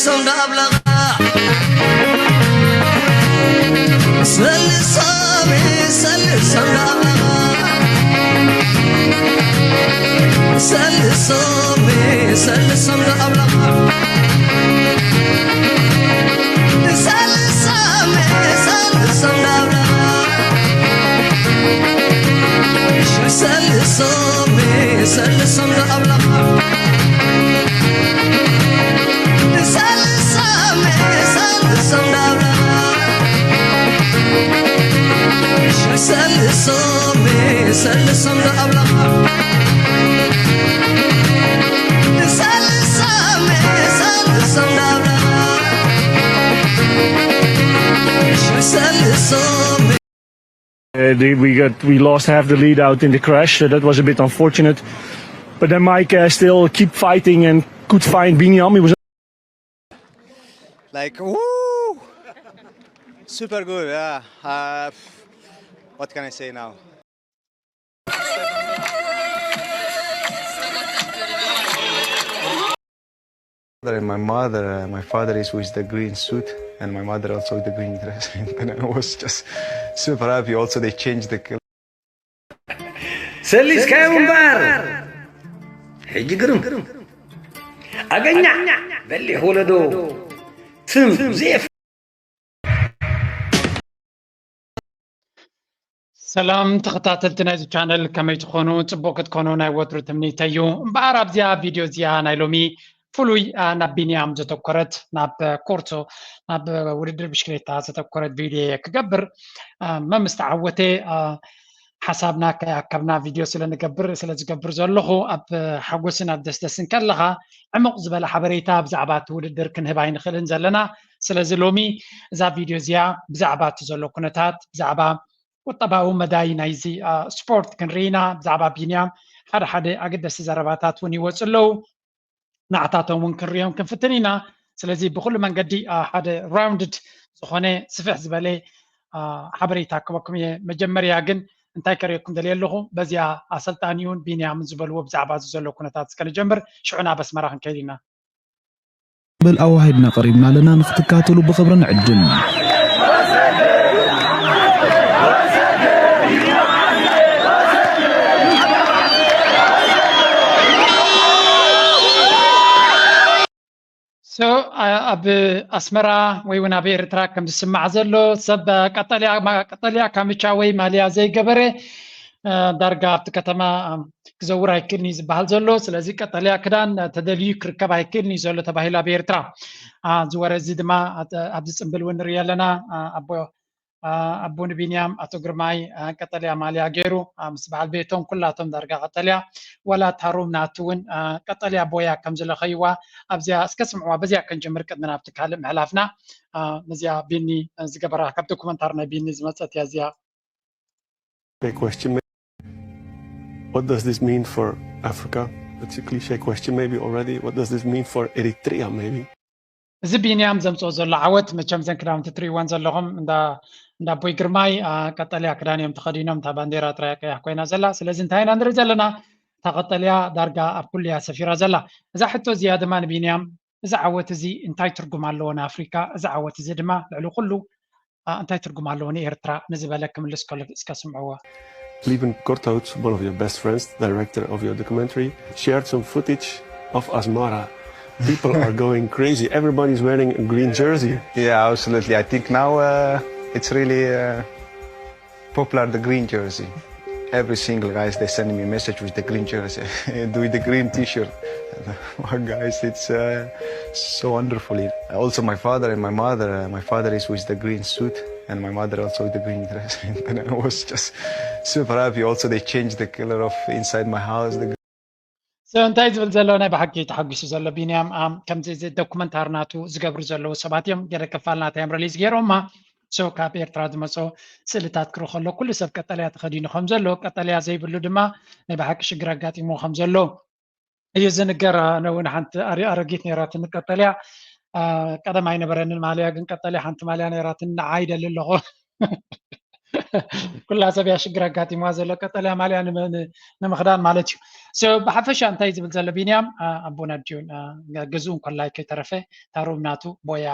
ሰው እንዳብላኻ ሰልሶሜ ሰልሶም እንዳብላኻ ሰልሶሜ ሰልሶም እንዳብላኻ ሰልሶሜ ሰልሶም እንዳብላኻ ሰልሶሜ ሰልሶም እንዳብላኻ Uh, they, we got we lost half the lead out in the crash, so that was a bit unfortunate. But then Mike uh, still keep fighting and could find Biniam. He was like, woo! Super good, yeah. Uh, what can I say now? And my mother, uh, my father is with the green suit, and my mother also with the green dress. And I was just super happy. Also, they changed the ሰሊስካዮ እምበር ሕጂ ግርም ኣገኛ በሊሕ ወለዶ ትም ዘየፍ ሰላም ተኸታተልቲ ናይዚ ቻነል ከመይ ትኾኑ? ፅቡቅ ክትኮኑ ናይ ወትሩ ትምኒተይ እዩ። እምበኣር ኣብዚኣ ቪድዮ እዚኣ ናይ ሎሚ ፍሉይ ናብ ቢንያም ዘተኮረት ናብ ኮርሶ ናብ ውድድር ብሽክሌታ ዘተኮረት ቪድዮ ክገብር መምስ ተዓወተ ሓሳብና ከይኣከብና ቪድዮ ስለ ንገብር ስለ ዝገብር ዘለኹ ኣብ ሓጎስን ኣብ ደስደስን ከለኻ ዕሙቕ ዝበለ ሓበሬታ ብዛዕባ እቲ ውድድር ክንህብ ኣይንኽእልን ዘለና። ስለዚ ሎሚ እዛ ቪድዮ እዚኣ ብዛዕባ እቲ ዘሎ ኩነታት ብዛዕባ ቁጠባዊ መዳይ ናይዚ ስፖርት ክንርኢ ኢና። ብዛዕባ ቢንያም ሓደ ሓደ ኣገደስቲ ዘረባታት እውን ይወፁ ኣለዉ። ንዓታቶም እውን ክንሪኦም ክንፍትን ኢና። ስለዚ ብኩሉ መንገዲ ሓደ ራውንድድ ዝኾነ ስፍሕ ዝበለ ሓበሬታ ክበኩም እየ። መጀመርያ ግን እንታይ ከርእየኩም ደልየ ኣለኹ፣ በዚኣ ኣሰልጣኒውን ቢንያምን ዝበልዎ ብዛዕባ እዚ ዘሎ ኩነታት እስከ ንጀምር፣ ሽዑ ናብ ኣስመራ ክንከይድ ኢና። ብል ኣዋሂድና ቀሪብና ኣለና፣ ንክትካተሉ ብኽብሪ ንዕድም። So ኣብ ኣስመራ ወይ እውን ኣብ ኤርትራ ከም ዝስማዕ ዘሎ ሰብ ቀጠልያ ቀጠልያ ካምቻ ወይ ማልያ ዘይገበረ ዳርጋ ኣብቲ ከተማ ክዘውር ኣይክእልን እዩ ዝበሃል ዘሎ። ስለዚ ቀጠልያ ክዳን ተደልዩ ክርከብ ኣይክእልን እዩ ዘሎ ተባሂሉ ኣብ ኤርትራ። እዚ ወረ እዚ ድማ ኣብዚ ፅምብል እውን ንርኢ ኣለና። ኣቦ ኣቦ ንቢንያም ኣቶ ግርማይ ቀጠልያ ማልያ ገይሩ ምስ በዓል ቤቶም ኩላቶም ዳርጋ ቀጠልያ፣ ዋላ ታሩም ናቱ እውን ቀጠልያ ቦያ ከም ዝለኸይዋ ኣብዚኣ እስከ ስምዕዋ። በዚኣ ከንጀምር ቅድሚ ናብቲ ካልእ ምሕላፍና ነዚኣ ቢኒ ዝገበራ ካብ ዶኩመንታሪ ናይ ቢኒ ዝመፀት እያ እዚኣ። A question, what does this mean for Africa? It's a cliche question maybe already. What does this mean for Eritrea maybe? እዚ ቢንያም ዘምፅኦ ዘሎ ዓወት መቸም ዘን ክዳውንቲ ትሪእወን ዘለኹም እንዳ ኣቦይ ግርማይ ቀጠልያ ክዳን እዮም ተኸዲኖም፣ እታ ባንዴራ ጥራይ ቀያሕ ኮይና ዘላ። ስለዚ እንታይ ኢና ንርኢ ዘለና? እታ ቀጠልያ ዳርጋ ኣብ ኩሉ እያ ሰፊራ ዘላ። እዛ ሕቶ እዚኣ ድማ ንቢንያም እዚ ዓወት እዚ እንታይ ትርጉም ኣለዎ ንኣፍሪካ? እዚ ዓወት እዚ ድማ ልዕሊ ኩሉ እንታይ ትርጉም ኣለዎ ንኤርትራ ንዝበለ ክምልስ ከሎ እስከ ስምዕዎ። Lieben Korthout, one of your best friends, director of your documentary, shared some footage of Asmara. People are going crazy. Everybody's wearing a green jersey. Yeah, absolutely. I think now uh, it's really uh, popular, the green jersey. Every single guys, they send me a message with the green jersey, with the green T-shirt. Guys, it's uh, so wonderful. Also, my father and my mother. Uh, my father is with the green suit, and my mother also with the green dress. And I was just super happy. Also, they changed the color of inside my house. The So እንታይ ዝብል ዘሎ ናይ ብሓቂ ተሓጒሱ ዘሎ ቢንያም። ከምዚ እዚ ዶኩመንታሪ ናቱ ዝገብሩ ዘለዉ ሰባት እዮም። ገለ ክፋል ናታ እዮም ረሊዝ ገይሮማ። So ካብ ኤርትራ ዝመፁ ስእልታት ክርኢ ከሎ ኩሉ ሰብ ቀጠልያ ተኸዲኑ ከም ዘሎ፣ ቀጠልያ ዘይብሉ ድማ ናይ ብሓቂ ሽግር ኣጋጢሞ ከም ዘሎ እዩ ዝንገር። ኣነ እውን ሓንቲ ኣሮጊት ነይራትኒ ቀጠልያ፣ ቀደም ኣይነበረንን ማልያ፣ ግን ቀጠልያ ሓንቲ ማልያ ነይራትኒ፣ ንዓ ይደሊ ኣለኹ። ኩላ ሰብ እያ ሽግር ኣጋጢምዋ ዘሎ ቀጠልያ ማልያ ንምኽዳን ማለት እዩ። ብሓፈሻ እንታይ ዝብል ዘሎ ቢንያም ኣቦና ዲዮን ገዝኡ እንኮላይ ከይተረፈ ታሩም ናቱ ቦያ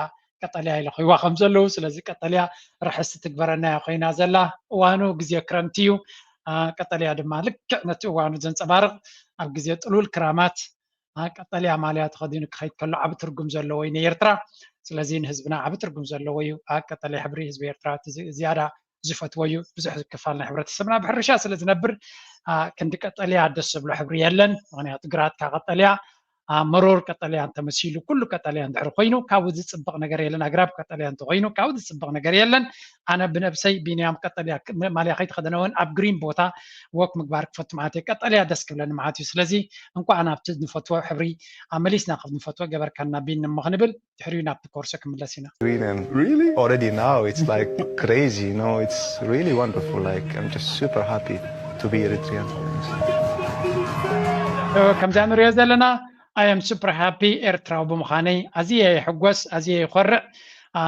ቀጠልያ ኢለ ኮይዋ ከም ዘለዉ ስለዚ ቀጠልያ ርሕስቲ ትግበረና እያ ኮይና ዘላ። እዋኑ ግዜ ክረምቲ እዩ። ቀጠልያ ድማ ልክዕ ነቲ እዋኑ ዘንፀባርቕ ኣብ ግዜ ጥሉል ክራማት ቀጠልያ ማልያ ተኸዲኑ ክኸይድ ከሎ ዓቢ ትርጉም ዘለዎ እዩ ንኤርትራ። ስለዚ ንህዝብና ዓቢ ትርጉም ዘለዎ እዩ። ቀጠልያ ሕብሪ ህዝቢ ኤርትራ ዝያዳ ዝፈትዎ እዩ። ብዙሕ ክፋል ናይ ሕብረተሰብና ብሕርሻ ስለ ዝነብር ክንዲ ቀጠልያ ደስ ዝብሎ ሕብሪ የለን። ምክንያቱ ግራትካ ቀጠልያ፣ መሮር ቀጠልያ እንተመሲሉ ኩሉ ቀጠልያ እንድሕር ኮይኑ ካብኡ ዝፅብቕ ነገር የለን። ኣግራብ ቀጠልያ እንተኮይኑ ካብኡ ዝፅብቕ ነገር የለን። ኣነ ብነብሰይ ቢንያም ቀጠልያ ማልያ ከይተኸደነ እውን ኣብ ግሪን ቦታ ወክ ምግባር ክፈቱ ማለት እዩ። ቀጠልያ ደስ ክብለኒ ማለት እዩ። ስለዚ እንኳዕ ናብቲ ንፈትዎ ሕብሪ መሊስና ካብ ንፈትዎ ገበርካና ቢኒ እሞ ክንብል ድሕሪኡ ናብቲ ኮርሶ ክምለስ ኢና። Already now it's like crazy, you know, it's really wonderful. Like I'm just super happy to be Eritrean. ከምዛ ንሪኦ ዘለና I am super happy ኤርትራዊ ብምዃነይ ኣዝየ ይሕጎስ ኣዝየ ይኾርዕ።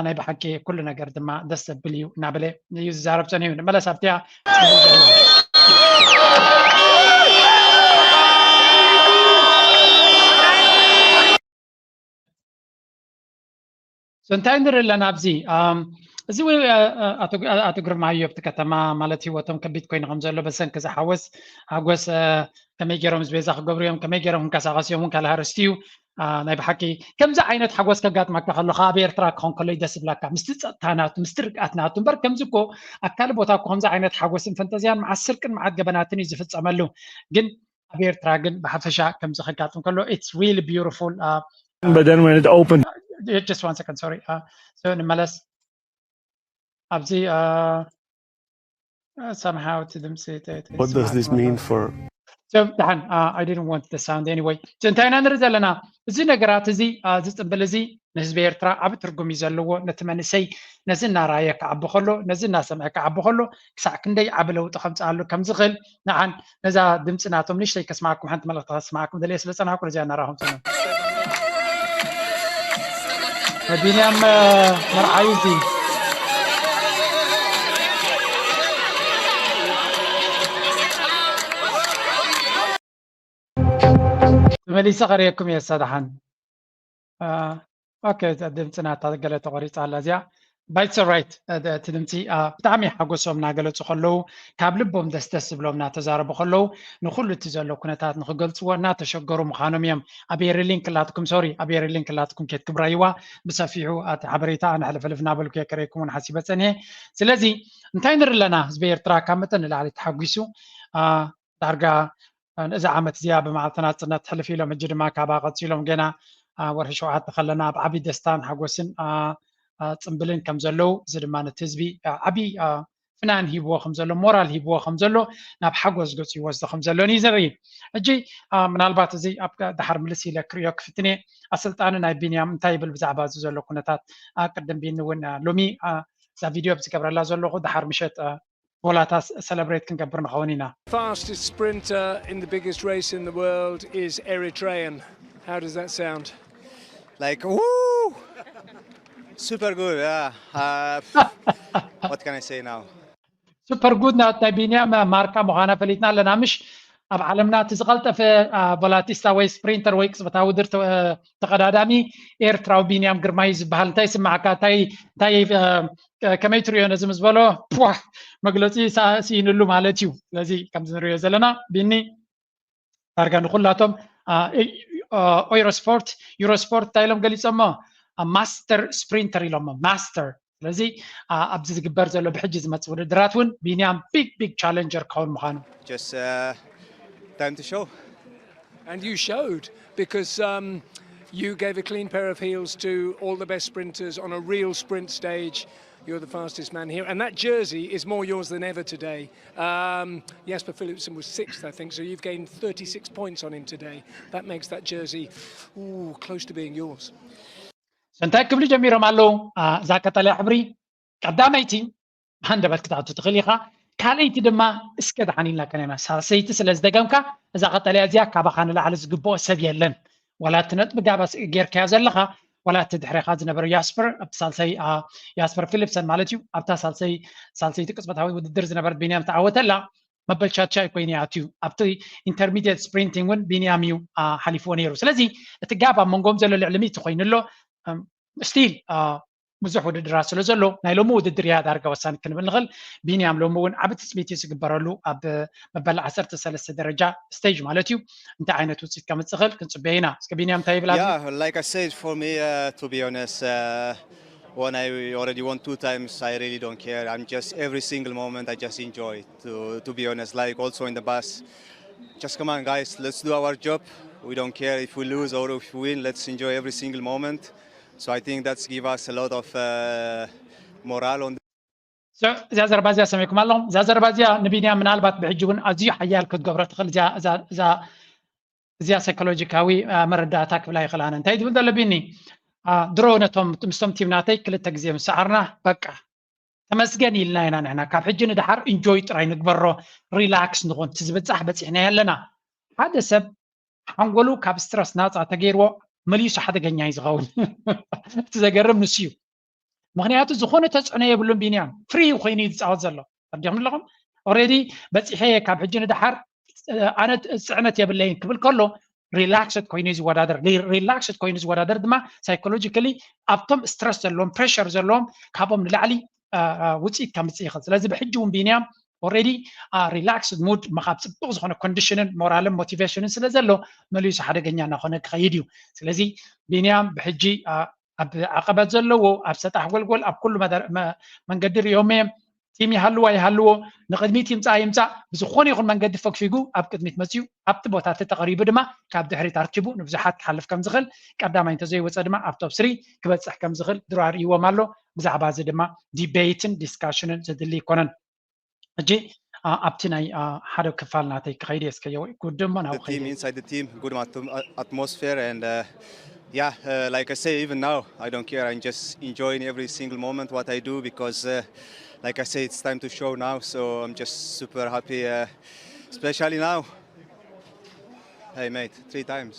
ናይ ብሓቂ ኩሉ ነገር ድማ ደስ ዘብል እዩ እናበለ እዩ ዝዛረብ ጸኒሑ። ንመለስ ኣብቲያ እንታይ ንርኢ ኣለና ኣብዚ እዚ ኣቶ ግርማዮ ኣብቲ ከተማ ማለት ህይወቶም ከቢድ ኮይኑ ከም ዘሎ በሰንኪ ዝሓወስ ሓጎስ ከመይ ገይሮም ዝቤዛ ክገብሩ እዮም ከመይ ገይሮም ክንቀሳቀስ እዮም እውን ካልእ ኣርእስቲ እዩ። ናይ ብሓቂ ከምዚ ዓይነት ሓጎስ ከጋጥመካ ከሎ ካብ ኤርትራ ክኾን ከሎ ደስ ዝብለካ ምስቲ ፀጥታ ናቱ ምስቲ ርግኣት ናቱ እምበር ከምዚ እኮ ኣብ ካልእ ቦታ እኮ ከምዚ ዓይነት ሓጎስን ፈንጠዝያን መዓት ስርቅን መዓት ገበናትን እዩ ዝፍፀመሉ። ግን ኣብ ኤርትራ ግን ብሓፈሻ ከምዚ ከጋጥም ከሎ it's really beautiful. But then when it opened Just one second, sorry. ንመለስ ኣብዚ somehow እቲ ድምፂ what does this mean for ደሓን I didn't want the sound anyway። እንታይ ኢና ንርኢ ዘለና እዚ ነገራት እዚ እዚ ፅምብል እዚ ንህዝቢ ኤርትራ ዓቢ ትርጉም እዩ ዘለዎ። ነቲ መንእሰይ ነዚ እናረኣየ ክዓቢ ከሎ ነዚ እናሰምዐ ክዓቢ ከሎ ክሳዕ ክንደይ ዓቢ ለውጢ ከምፅኣሉ ከም ዝኽእል ንዓን ነዛ ድምፂ ናቶም ንእሽተይ ከስማዕኩም ሓንቲ መልእኽቲ ከስማዕኩም ደልየ ስለ ፀናሕኩ ነዚኣ እናረኣኹም ፅኑ። ቢንያም መርዓዩ እዚ ተመሊሰ ከርእየኩም እየ እሳ ደሓን ድምፂ ናታ ገለ ተቆሪፃ ኣላ እዚኣ ባይትስ ራይት እቲ ድምፂ ብጣዕሚ ሓጎሶም እናገለፁ ከለዉ ካብ ልቦም ደስደስ ዝብሎም እናተዛረቡ ከለዉ ንኩሉ እቲ ዘሎ ኩነታት ንክገልፅዎ እናተሸገሩ ምዃኖም እዮም ኣብ ኤሪ ሊንክ ላትኩም ሶሪ ኣብ ኤሪ ሊንክ ላትኩም ኬት ክብራይዋ ብሰፊሑ እቲ ሓበሬታ ኣነ ሕልፍልፍ እናበልኩ የከረይኩም እውን ሓሲበ ፀኒሐ ስለዚ እንታይ ንርኢ ኣለና ህዝቢ ኤርትራ ካብ መጠን ንላዕሊ ተሓጒሱ ዳርጋ እዚ ዓመት እዚኣ ብመዓልቲ ናፅነት ሕልፍ ኢሎም ሕጂ ድማ ካባ ቀፂሎም ገና ወርሒ ሸውዓተ ከለና ኣብ ዓብዪ ደስታን ሓጎስን ፅምብልን ከም ዘለዉ እዚ ድማ ነቲ ህዝቢ ዓብዪ ፍናን ሂብዎ ከም ዘሎ ሞራል ሂብዎ ከም ዘሎ ናብ ሓጎስ ገፁ ይወስዶ ከም ዘሎን እዩ ዘርኢ ሕጂ ምናልባት እዚ ኣብ ድሓር ምልስ ኢለ ክሪኦ ክፍትኔ ኣሰልጣኒ ናይ ቢንያም እንታይ ይብል ብዛዕባ እዚ ዘሎ ኩነታት ቅድም ቢኒ እውን ሎሚ እዛ ቪድዮ ኣብ ዝገብረላ ዘለኹ ድሓር ምሸት ሆላታ ሰለብሬት ክንገብር ንኸውን ኢና። Fastest sprinter in the biggest race in the world is Eritrean. How does that sound? Like, woo! Super good. Yeah. Uh, what can I say now? ሱፐር ጉድ ናይ ቢንያም ማርካ ምዃና ፈሊጥና ኣለና ምሽ ኣብ ዓለምና እቲ ዝቐልጠፈ ቮላቲስታ ወይ ስፕሪንተር ወይ ቅጽበታዊ ውድድር ተቐዳዳሚ ኤርትራዊ ቢንያም ግርማይ ዝበሃል እንታይ ይስማዓካ እንታይ እንታይ ከመይ ትሪኦ ነዚ ምስ በሎ ዋ መግለፂ ስኢንሉ ማለት እዩ ስለዚ ከምዚ ንሪኦ ዘለና ቢኒ ዳርጋ ንኩላቶም ኦይሮስፖርት ዩሮስፖርት እንታይ ኢሎም ገሊፆሞ ማስተር ስፕሪንተር ኢሎሞ ማስተር ስለዚ ኣብዚ ዝግበር ዘሎ ብሕጂ ዝመፅእ ውድድራት እውን ቢንያም ቢግ ቢግ ቻለንጀር ክኸውን ምዃኑ Just uh, time to show. And you showed because um, you gave a clean pair of heels to all the best sprinters on a real sprint stage. You're the fastest man here, and that jersey is more yours than ever today. Um, Jasper Philipsen was sixth, I think, so you've gained thirty-six points on him today. That makes that jersey ooh, close to being yours. እንታይ ክብሉ ጀሚሮም ኣለዉ እዛ ቀጠልያ ሕብሪ ቀዳመይቲ ሃንደበት ክትኣቱ ትኽእል ኢኻ ካልኣይቲ ድማ እስከ ደሓን ኢልና ከነና ሳልሰይቲ ስለ ዝደገምካ እዛ ቀጠልያ እዚኣ ካባኻ ንላዕሊ ዝግብኦ ሰብ የለን ዋላ እቲ ነጥቢ ጋባ ጌርካዮ ዘለኻ ዋላ እቲ ድሕሬኻ ዝነበረ ያስፐር ኣብቲ ሳልሳይ ያስፐር ፊሊፕሰን ማለት እዩ ኣብታ ሳልሳይ ሳልሰይቲ ቅጽበታዊ ውድድር ዝነበረት ቢንያም ተዓወተላ መበል ቻቻ ኮይኑ ኣትዩ ኣብቲ ኢንተርሚዲየት ስፕሪንቲንግ እውን ቢንያም እዩ ሓሊፍዎ ነይሩ። ስለዚ እቲ ጋብ ኣብ መንጎም ዘሎ ልዕሊ ሚእቲ ኮይኑ ኣሎ። ስቲል ብዙሕ ውድድራት ስለ ዘሎ ናይ ሎሚ ውድድር እያ ዳርጋ ወሳኒ ክንብል ንኽእል። ቢንያም ሎሚ እውን ዓቢ ትፅቢት እዩ ዝግበረሉ ኣብ መበል ዓሰርተ ሰለስተ ደረጃ ስቴጅ ማለት እዩ። እንታይ ዓይነት ውፅኢት ከምፅእ ክእል ክንፅበየ ኢና። እስከ ቢንያም እንታይ ይብል ኣብዚ? Yeah, like I said, for me, uh, to be honest, uh, when I already won two times, I really don't care. I'm just every single moment I just enjoy. To to be honest, like also in the bus, just come on, guys, let's do our job. We don't care if we lose or if we win. Let's enjoy every single moment. So I think that's give us a lot of uh, morale on. እዚኣ ዘረባ እዚኣ ሰሚዕኩም ኣለኹም። እዛ ዘረባ እዚኣ ንቢንያም ምናልባት ብሕጂ እውን ኣዝዩ ሓያል ክትገብሮ ትኽእል እዚኣ እዚኣ እዚኣ ሳይኮሎጂካዊ መረዳእታ ክብላ ይኽእል። ኣነ እንታይ ትብል ዘሎ ቢኒ ድሮ ነቶም ምስቶም ቲም ናተይ ክልተ ግዜ ምስ ሰዓርና በቃ ተመስገን ኢልና ኢና ንሕና ካብ ሕጂ ንድሓር ኢንጆይ ጥራይ ንግበሮ ሪላክስ ንኹን እቲ ዝብጻሕ በጺሕናዮ ኣለና። ሓደ ሰብ ሓንጎሉ ካብ ስትረስ ናፃ ተገይርዎ መሊሱ ሓደገኛ እዩ ዝኸውን። እቲ ዘገርም ንሱ እዩ። ምክንያቱ ዝኾነ ተፅዕኖ የብሉን ቢንያም ፍሪ ኮይኑ እዩ ዝፃወት ዘሎ። ተረዲኹም ኣለኹም? ኦልሬዲ በፂሐ ካብ ሕጂ ንድሓር ኣነ ፅዕነት የብለይን ክብል ከሎ ሪላክስድ ኮይኑ እዩ ዝወዳደር። ሪላክስድ ኮይኑ ዝወዳደር ድማ ሳይኮሎጂካሊ ኣብቶም ስትረስ ዘለዎም ፕሬሸር ዘለዎም ካብኦም ንላዕሊ ውፅኢት ከምፅእ ይኽእል። ስለዚ ብሕጂ እውን ቢንያም ኦልሬዲ ሪላክስድ ሙድ ካብ ፅቡቅ ዝኾነ ኮንዲሽንን ሞራልን ሞቲቬሽንን ስለ ዘሎ መሊሱ ሓደገኛ እናኾነ ክኸይድ እዩ። ስለዚ ቢንያም ብሕጂ ኣብ ዓቐበት ዘለዎ ኣብ ሰጣሕ ጎልጎል ኣብ ኩሉ መንገዲ ሪኦም እዮም። ቲም ይሃልዋ ይሃልዎ ንቅድሚት ይምፃእ ይምፃእ ብዝኾነ ይኹን መንገዲ ፈግፊጉ ኣብ ቅድሚት መፅዩ ኣብቲ ቦታ እቲ ተቐሪቡ ድማ ካብ ድሕሪት ኣርኪቡ ንብዙሓት ክሓልፍ ከም ዝኽእል ቀዳማይ እንተዘይወፀ ድማ ኣብ ቶፕ ስሪ ክበፅሕ ከም ዝኽእል ድሮ ኣርእይዎም ኣሎ። ብዛዕባ እዚ ድማ ዲቤይትን ዲስካሽንን ዘድሊ ኣይኮነን። ሕጂ ኣብቲ ናይ ሓደ ክፋል ናተይ ክኸይድ እየ እስከ ጉድሞ ናብ team inside the team, good atmosphere and uh, yeah, uh, like I say, even now I don't care. I'm just enjoying every single moment what I do because uh, like I say, it's time to show now. So I'm just super happy, uh, especially now. Hey mate, three times.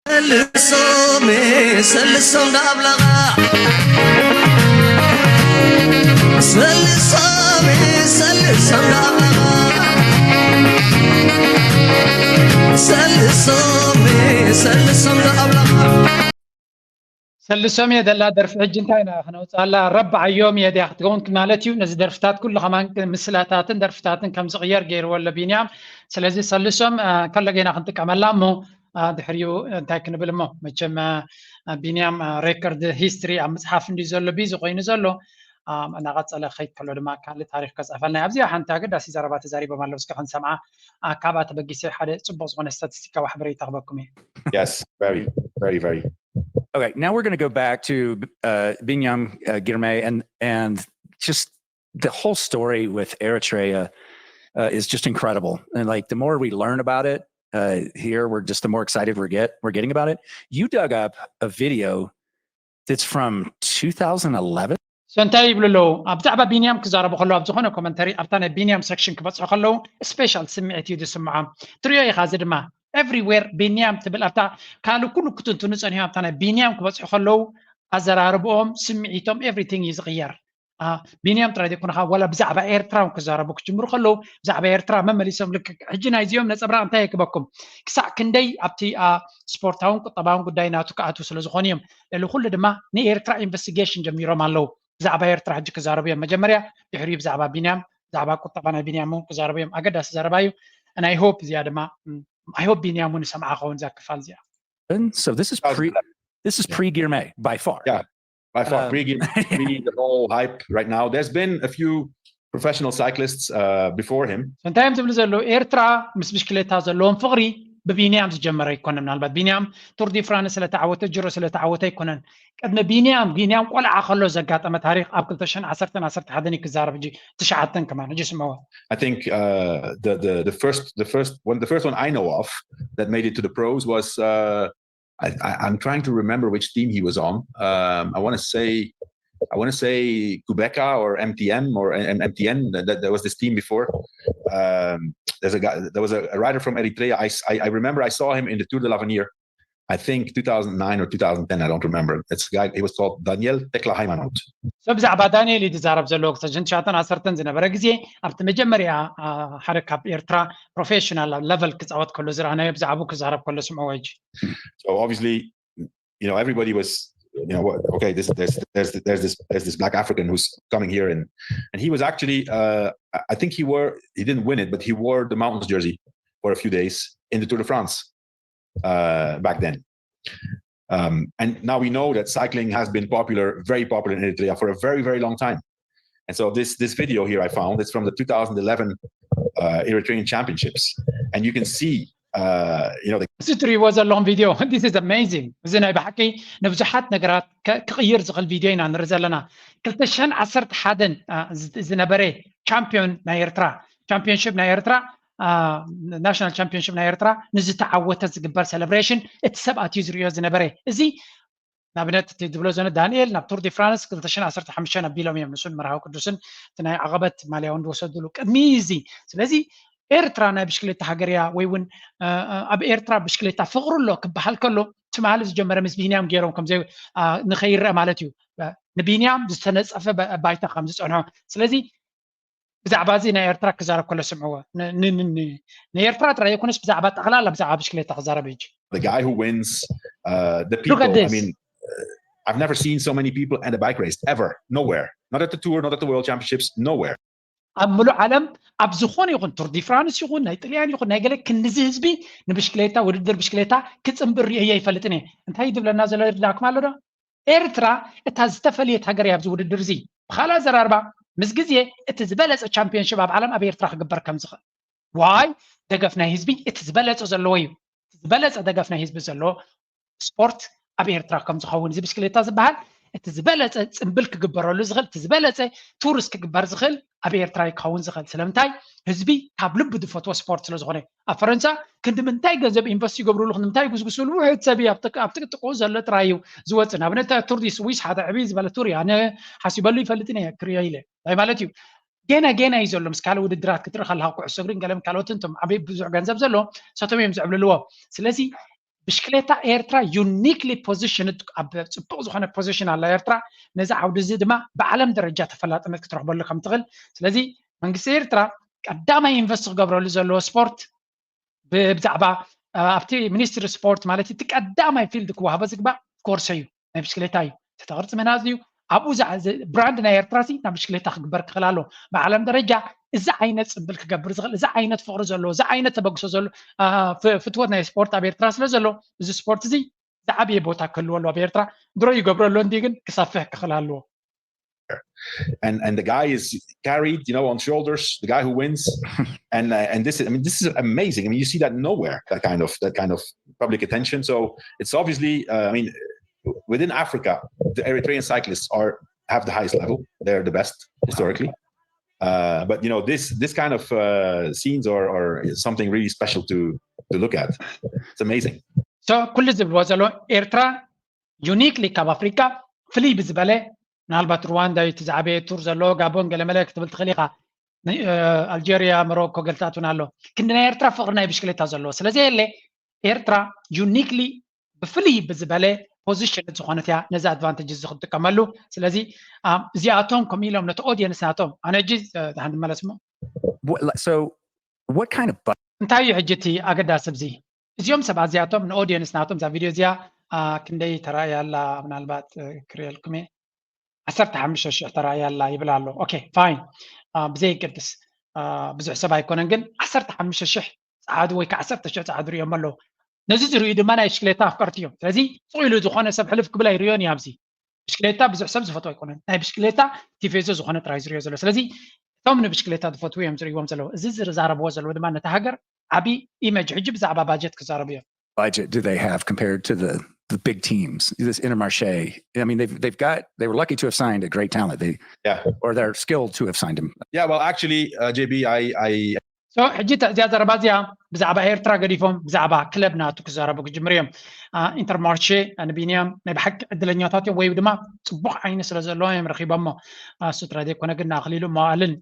ሰልሶሜ ሰልሶም ዳብላኻ ሰልሶሜ ሰልሶም ዳብላኻ ሰልሶሜ ሰልሶም ዳብላኻ ሰልሶም እየ ደላ ደርፊ ሕጂ እንታይ ኢና ክነውፅኣላ ረብዓዮም እየ ድያ ክትከውን ማለት እዩ። ነዚ ደርፍታት ኩሉ ከማን ምስላታትን ደርፍታትን ከም ዝቕየር ገይርዎ ኣሎ ቢንያም። ስለዚ ሰልሶም ከሎ ገና ክንጥቀመላ እሞ ድሕሪኡ እንታይ ክንብል እሞ መቸም ቢንያም ሬከርድ ሂስትሪ ኣብ መፅሓፍ እንዲ ዘሎ ቢዚ ኮይኑ ዘሎ እናቐፀለ ክኸይድ ከሎ ድማ ካልእ ታሪክ ከፅሕፈልና ኣብዚኣ ሓንቲ ኣገዳሲ ዘረባ ተዛሪቦም ኣለዉ እስከ ክንሰምዓ ካብኣ ተበጊሰ ሓደ ፅቡቅ ዝኾነ ስታቲስቲካዊ ሓበሬታ ክበኩም እየ Yes, very, very, very. Okay, now we're going to go back to uh, Binyam uh, Girmay and and just the whole story with Eritrea uh, is just incredible. And like the more we learn about it uh, here, we're just the more excited we get we're getting about it. You dug up a video that's from two thousand eleven. So እንታይ ይብሉ ኣለዉ ኣብ ብዛዕባ ቢንያም ክዛረቡ ከለዉ ኣብ ዝኾነ ኮመንተሪ ኣብታ ናይ ቢንያም ሰክሽን ክበፅሑ ከለዉ ስፔሻል ስምዒት እዩ ዝስምዖም። ትሪኦ ኢኻ እዚ ድማ ኤቭሪዌር ቢንያም ትብል ኣብታ ካልእ ኩሉ ክትንትኑ ፀኒሖም ኣብታ ናይ ቢንያም ክበፅሑ ከለዉ ኣዘራርብኦም ስምዒቶም ኤቭሪቲንግ እዩ ዝቕየር። ቢንያም ጥራይ ዘይኮነ ካብ ዋላ ብዛዕባ ኤርትራ እውን ክዛረቡ ክጅምሩ ከለዉ ብዛዕባ ኤርትራ መመሊሶም ልክዕ ሕጂ ናይዚኦም ነፀብራቕ እንታይ የክበኩም ክሳዕ ክንደይ ኣብቲ ስፖርታውን ቁጠባውን ጉዳይ ናቱ ክኣትዉ ስለ ዝኾኑ እዮም። ልዕሊ ኩሉ ድማ ንኤርትራ ኢንቨስቲጌሽን ጀሚሮም ኣለዉ። ብዛዕባ ኤርትራ ሕጂ ክዛረቡ እዮም መጀመርያ፣ ድሕሪኡ ብዛዕባ ቢንያም ብዛዕባ ቁጠባ ናይ ቢንያም እውን ክዛረቡ እዮም። ኣገዳሲ ዘረባ እዩ። ናይ ሆፕ እዚኣ ድማ I hope ቢንያም እውን ይሰምዓ ከውን እዛ ክፋል እዚኣ። So this is pre this is pre Girmay by far. Yeah, by far. Um, pre, pre the whole hype right now. There's been a few professional cyclists uh, before him. እንታይ እዮም ዝብሉ ዘለዉ ኤርትራ ምስ ብሽክሌታ ዘለዎም ፍቕሪ ብቢንያም ዝጀመረ ኣይኮነ ምናልባት ቢንያም ቱር ዲ ፍራንስ ስለተዓወተ ጅሮ ስለተዓወተ ኣይኮነን ቅድሚ ቢንያም ቢንያም ቆልዓ ከሎ ዘጋጠመ ታሪክ ኣብ ክልተ ሽሕን ዓሰርተን ዓሰርተ ሓደን ክዛረብ ሕጂ ትሽዓተን ከማን ሕጂ ስምዕዎ I think uh, the, the the first the first one the first one I know of that made it to the pros was uh, I, I, I'm trying to remember which team he was on. Um, I want to say I want to say Kubeka or M T M or M- MTN. That, that there was this team before. Um, there's a guy. There was a, a rider from Eritrea. I, s- I I remember I saw him in the Tour de l'Avenir. I think two thousand nine or two thousand ten, I don't remember. It's a guy, he was called Daniel Tekla Haymanot. So ብዛዕባ ዳንኤል እዩ ዝዛረብ ዘሎ። ክልተ ሽሕን ትሽዓተን ዓሰርተን ዝነበረ ግዜ ኣብቲ መጀመርያ ሓደ ካብ ኤርትራ ፕሮፌሽናል ሌቨል ክፃወት ከሎ ዝረኣናዮ ብዛዕባኡ ክዛረብ ከሎ ስምዕዎ ሕጂ። So obviously, you know, everybody was, you know, what, okay, this, there's, there's, there's this, there's this black African who's coming here, and and he was actually, uh, I think he wore, he didn't win it, but he wore the mountains jersey for a few days in the Tour de France uh, back then. Um, and now we know that cycling has been popular, very popular in Eritrea for a very, very long time. And so this this video here I found, it's from the two thousand eleven uh, Eritrean Championships, and you can see, uh, you know, the እዚ ትሪእዎ ዘለኹም ቪድዮ this is amazing። እዚ ናይ ብሓቂ ንብዙሓት ነገራት ክቕይር ዝኽእል ቪድዮ ኢና ንርኢ ዘለና። ክልተ ሽሕን ዓሰርተ ሓደን ዝነበረ ቻምፒዮን ናይ ኤርትራ ቻምፒዮንሽፕ ናይ ኤርትራ ናሽናል ቻምፒዮንሽፕ ናይ ኤርትራ ንዝተዓወተ ዝግበር ሴሌብሬሽን እቲ ሰብ ኣትዩ ዝርእዮ ዝነበረ እዚ ንኣብነት እቲ ዝብሎ ዘነ ዳንኤል ናብ ቱር ዲ ፍራንስ ክልተ ሽሕን ዓሰርተ ሓሙሽተን ኣቢሎም እዮም ንሱን መርሃዊ ቅዱስን እቲ ናይ ዓቐበት ማልያ እውን ዝወሰድሉ ቅድሚ እዚ። ስለዚ ኤርትራ ናይ ብሽክሌታ ሃገር እያ ወይ እውን ኣብ ኤርትራ ብሽክሌታ ፍቕሪ ኣሎ ክበሃል ከሎ ትማሊ ዝጀመረ ምስ ቢንያም ገይሮም ከምዘይ ንኸይረአ ማለት እዩ። ንቢንያም ዝተነፀፈ ባይታ ከም ዝፀንሖ ስለዚ ብዛዕባ እዚ ናይ ኤርትራ ክዛረብ ከሎ ስምዕዎ። ንኤርትራ ጥራይ የኮነስ ብዛዕባ ጠቕላላ ብዛዕባ ብሽክሌታ ክዛረብ ሕጂ። The guy who wins, uh, the people. I mean, uh, I've never seen so many people at a bike race ever, nowhere. Not at the Tour, not at the World Championships, nowhere. ኣብ ምሉእ ዓለም ኣብ ዝኾነ ይኹን ቱር ዲ ፍራንስ ይኹን ናይ ጥልያን ይኹን ናይ ገለ ክንድዚ ህዝቢ ንብሽክሌታ ውድድር ብሽክሌታ ክፅምብር ርእየ ይፈልጥን እየ። እንታይ ድብለና ዘሎ ርዳእኩም ኣሎ ዶ? ኤርትራ እታ ዝተፈልየት ሃገር እያ ኣብዚ ውድድር እዚ። ብኻልእ ኣዘራርባ ምስ ግዜ እቲ ዝበለፀ ቻምፒዮንሽፕ ኣብ ዓለም ኣብ ኤርትራ ክግበር ከም ዝኽእል ዋይ ደገፍ ናይ ህዝቢ እቲ ዝበለፀ ዘለዎ እዩ። እቲ ዝበለፀ ደገፍ ናይ ህዝቢ ዘለዎ ስፖርት ኣብ ኤርትራ ከም ዝኸውን እዚ ብሽክሌታ ዝበሃል እቲ ዝበለፀ ፅምብል ክግበረሉ ዝኽእል እቲ ዝበለፀ ቱርስ ክግበር ዝኽእል ኣብ ኤርትራ እዩ ክኸውን ዝኽእል። ስለምንታይ ህዝቢ ካብ ልቢ ዝፈትዎ ስፖርት ስለ ዝኾነ ኣብ ፈረንሳ ክንዲ ምንታይ ገንዘብ ኢንቨስት ይገብሩሉ ክንዲ ምንታይ ይጉስጉስሉ ውሕድ ሰብ ኣብቲ ጥቅኡ ዘሎ ጥራይ እዩ ዝወፅእ። ንኣብነት ቱር ዲ ስዊስ ሓደ ዕብይ ዝበለ ቱር እዩ። ኣነ ሓሲበሉ ይፈልጥን እየ ክሪኦ ኢለ እንታይ ማለት እዩ። ገና ገና እዩ ዘሎ ምስ ካልእ ውድድራት ክትርኢ ከለካ ኩዕሶ እግሪን ገለም ካልኦትን እቶም ዓበይ ብዙሕ ገንዘብ ዘሎ ሰቶም እዮም ዝዕብልልዎ። ስለዚ ብሽክሌታ ኤርትራ ዩኒክሊ ፖዚሽን ኣብ ፅቡቅ ዝኾነ ፖዚሽን ኣላ ኤርትራ። ነዚ ዓውዲ እዚ ድማ ብዓለም ደረጃ ተፈላጥነት ክትረክበሉ ከም ትኽእል ስለዚ መንግስቲ ኤርትራ ቀዳማይ ኢንቨስት ክገብረሉ ዘለዎ ስፖርት ብዛዕባ ኣብቲ ሚኒስትሪ ስፖርት ማለት እቲ ቀዳማይ ፊልድ ክዋህቦ ዝግባእ ኮርሶ እዩ ናይ ብሽክሌታ እዩ። እቲ ቅርፂ ምህናፅ እዩ ኣብኡ ብራንድ ናይ ኤርትራ ሲ ናብ ብሽክሌታ ክግበር ክኽእል ኣሎ ብዓለም ደረጃ እዚ ዓይነት ፅብል ክገብር ዝኽእል እዚ ዓይነት ፍቅሪ ዘለዎ እዚ ዓይነት ተበግሶ ዘሎ ፍትወት ናይ ስፖርት ኣብ ኤርትራ ስለ ዘሎ እዚ ስፖርት እዚ ዝዓበየ ቦታ ክህልዎ ኣለዎ ኣብ ኤርትራ። ድሮ ይገብረሉ እንዲ ግን ክሰፍሕ ክኽእል ኣለዎ። And and the guy is carried, you know, on shoulders. The guy who wins, and uh, and this is, I mean, this is amazing. I mean, you see that nowhere. That kind of that kind of public attention. So it's obviously, uh, I mean, within Africa, the Eritrean cyclists are have the highest level. They're the best historically. Uh, but you know, this this kind of uh, scenes are, are something really special to to look at. It's amazing. So ኩሉ ዝብልዎ ዘሎ ኤርትራ ዩኒክሊ ካብ ኣፍሪካ ፍልይ ብዝበለ ምናልባት ሩዋንዳ እዩ እቲ ዝዓበየ ቱር ዘለዎ ጋቦን ገለመለ ክትብል ትኽእል ኢኻ። ኣልጀርያ ሞሮኮ ገልታት እውን ኣሎ። ክንዲ ናይ ኤርትራ ፍቕሪ ናይ ብሽክሌታ ዘለዎ ስለዚ የለ ኤርትራ ዩኒክሊ ብፍልይ ብዝበለ ፖዚሽን ዝኾነት እያ ነዚ ኣድቫንቴጅ እዚ ክትጥቀመሉ። ስለዚ እዚኣቶም ከምኡ ኢሎም ነቲ ኦዲየንስ ናቶም ኣነ ሕጂ ድሓን ንመለስ እሞ So what kind of እንታይ እዩ ሕጂ እቲ ኣገዳሲ ኣብዚ እዚኦም ሰባት እዚኣቶም ንኦዲየንስ ናቶም እዛ ቪድዮ እዚኣ ክንደይ ተራእያ ኣላ ምናልባት ክርእየልኩም እየ ዓሰርተ ሓሙሽተ ሽሕ ተራእያ ኣላ ይብል ኣሎ። ኦኬ ፋይን ብዘይ ቅድስ ብዙሕ ሰብ ኣይኮነን ግን ዓሰርተ ሓሙሽተ ሽሕ ፃዓዱ ወይ ከዓ ዓሰርተ ሽሕ ፃዓዱ ሪኦም ኣለዉ። ነዚ ዝርእዩ ድማ ናይ ብሽክሌታ ኣፍቀርቲ እዮም። ስለዚ ፅቕ ኢሉ ዝኾነ ሰብ ሕልፍ ክብል ኣይርእዮን እዩ ኣብዚ ብሽክሌታ ብዙሕ ሰብ ዝፈትዎ ኣይኮነን ናይ ብሽክሌታ ቲፌዞ ዝኾነ ጥራይ ዝርእዮ ዘሎ ስለዚ እቶም ንብሽክሌታ ዝፈትዉ እዮም ዝርእይዎም ዘለዉ እዚ ዝዛረብዎ ዘለዉ ድማ ነቲ ሃገር ዓብዪ ኢመጅ ሕጂ ብዛዕባ ባጀት ክዛረቡ እዮም budget do they have compared to the the big teams? This Intermarché. I mean, they've they've got they were lucky to have signed a great talent. They Yeah. or they're skilled to have signed him. Yeah, well, actually, uh, J B, I, I So ሕጂ እዚኣ ዘረባ እዚኣ ብዛዕባ ኤርትራ ገዲፎም ብዛዕባ ክለብ ናቱ ክዛረቡ ክጅምሩ እዮም። ኢንተርማርሼ ንቢንያም ናይ ብሓቂ ዕድለኛታት እዮም፣ ወይ ድማ ፅቡቕ ዓይኒ ስለ ዘለዎም እዮም ረኪቦሞ። እሱ ጥረ ዘይኮነ ግን ንኣኽሊሉ መዋእልን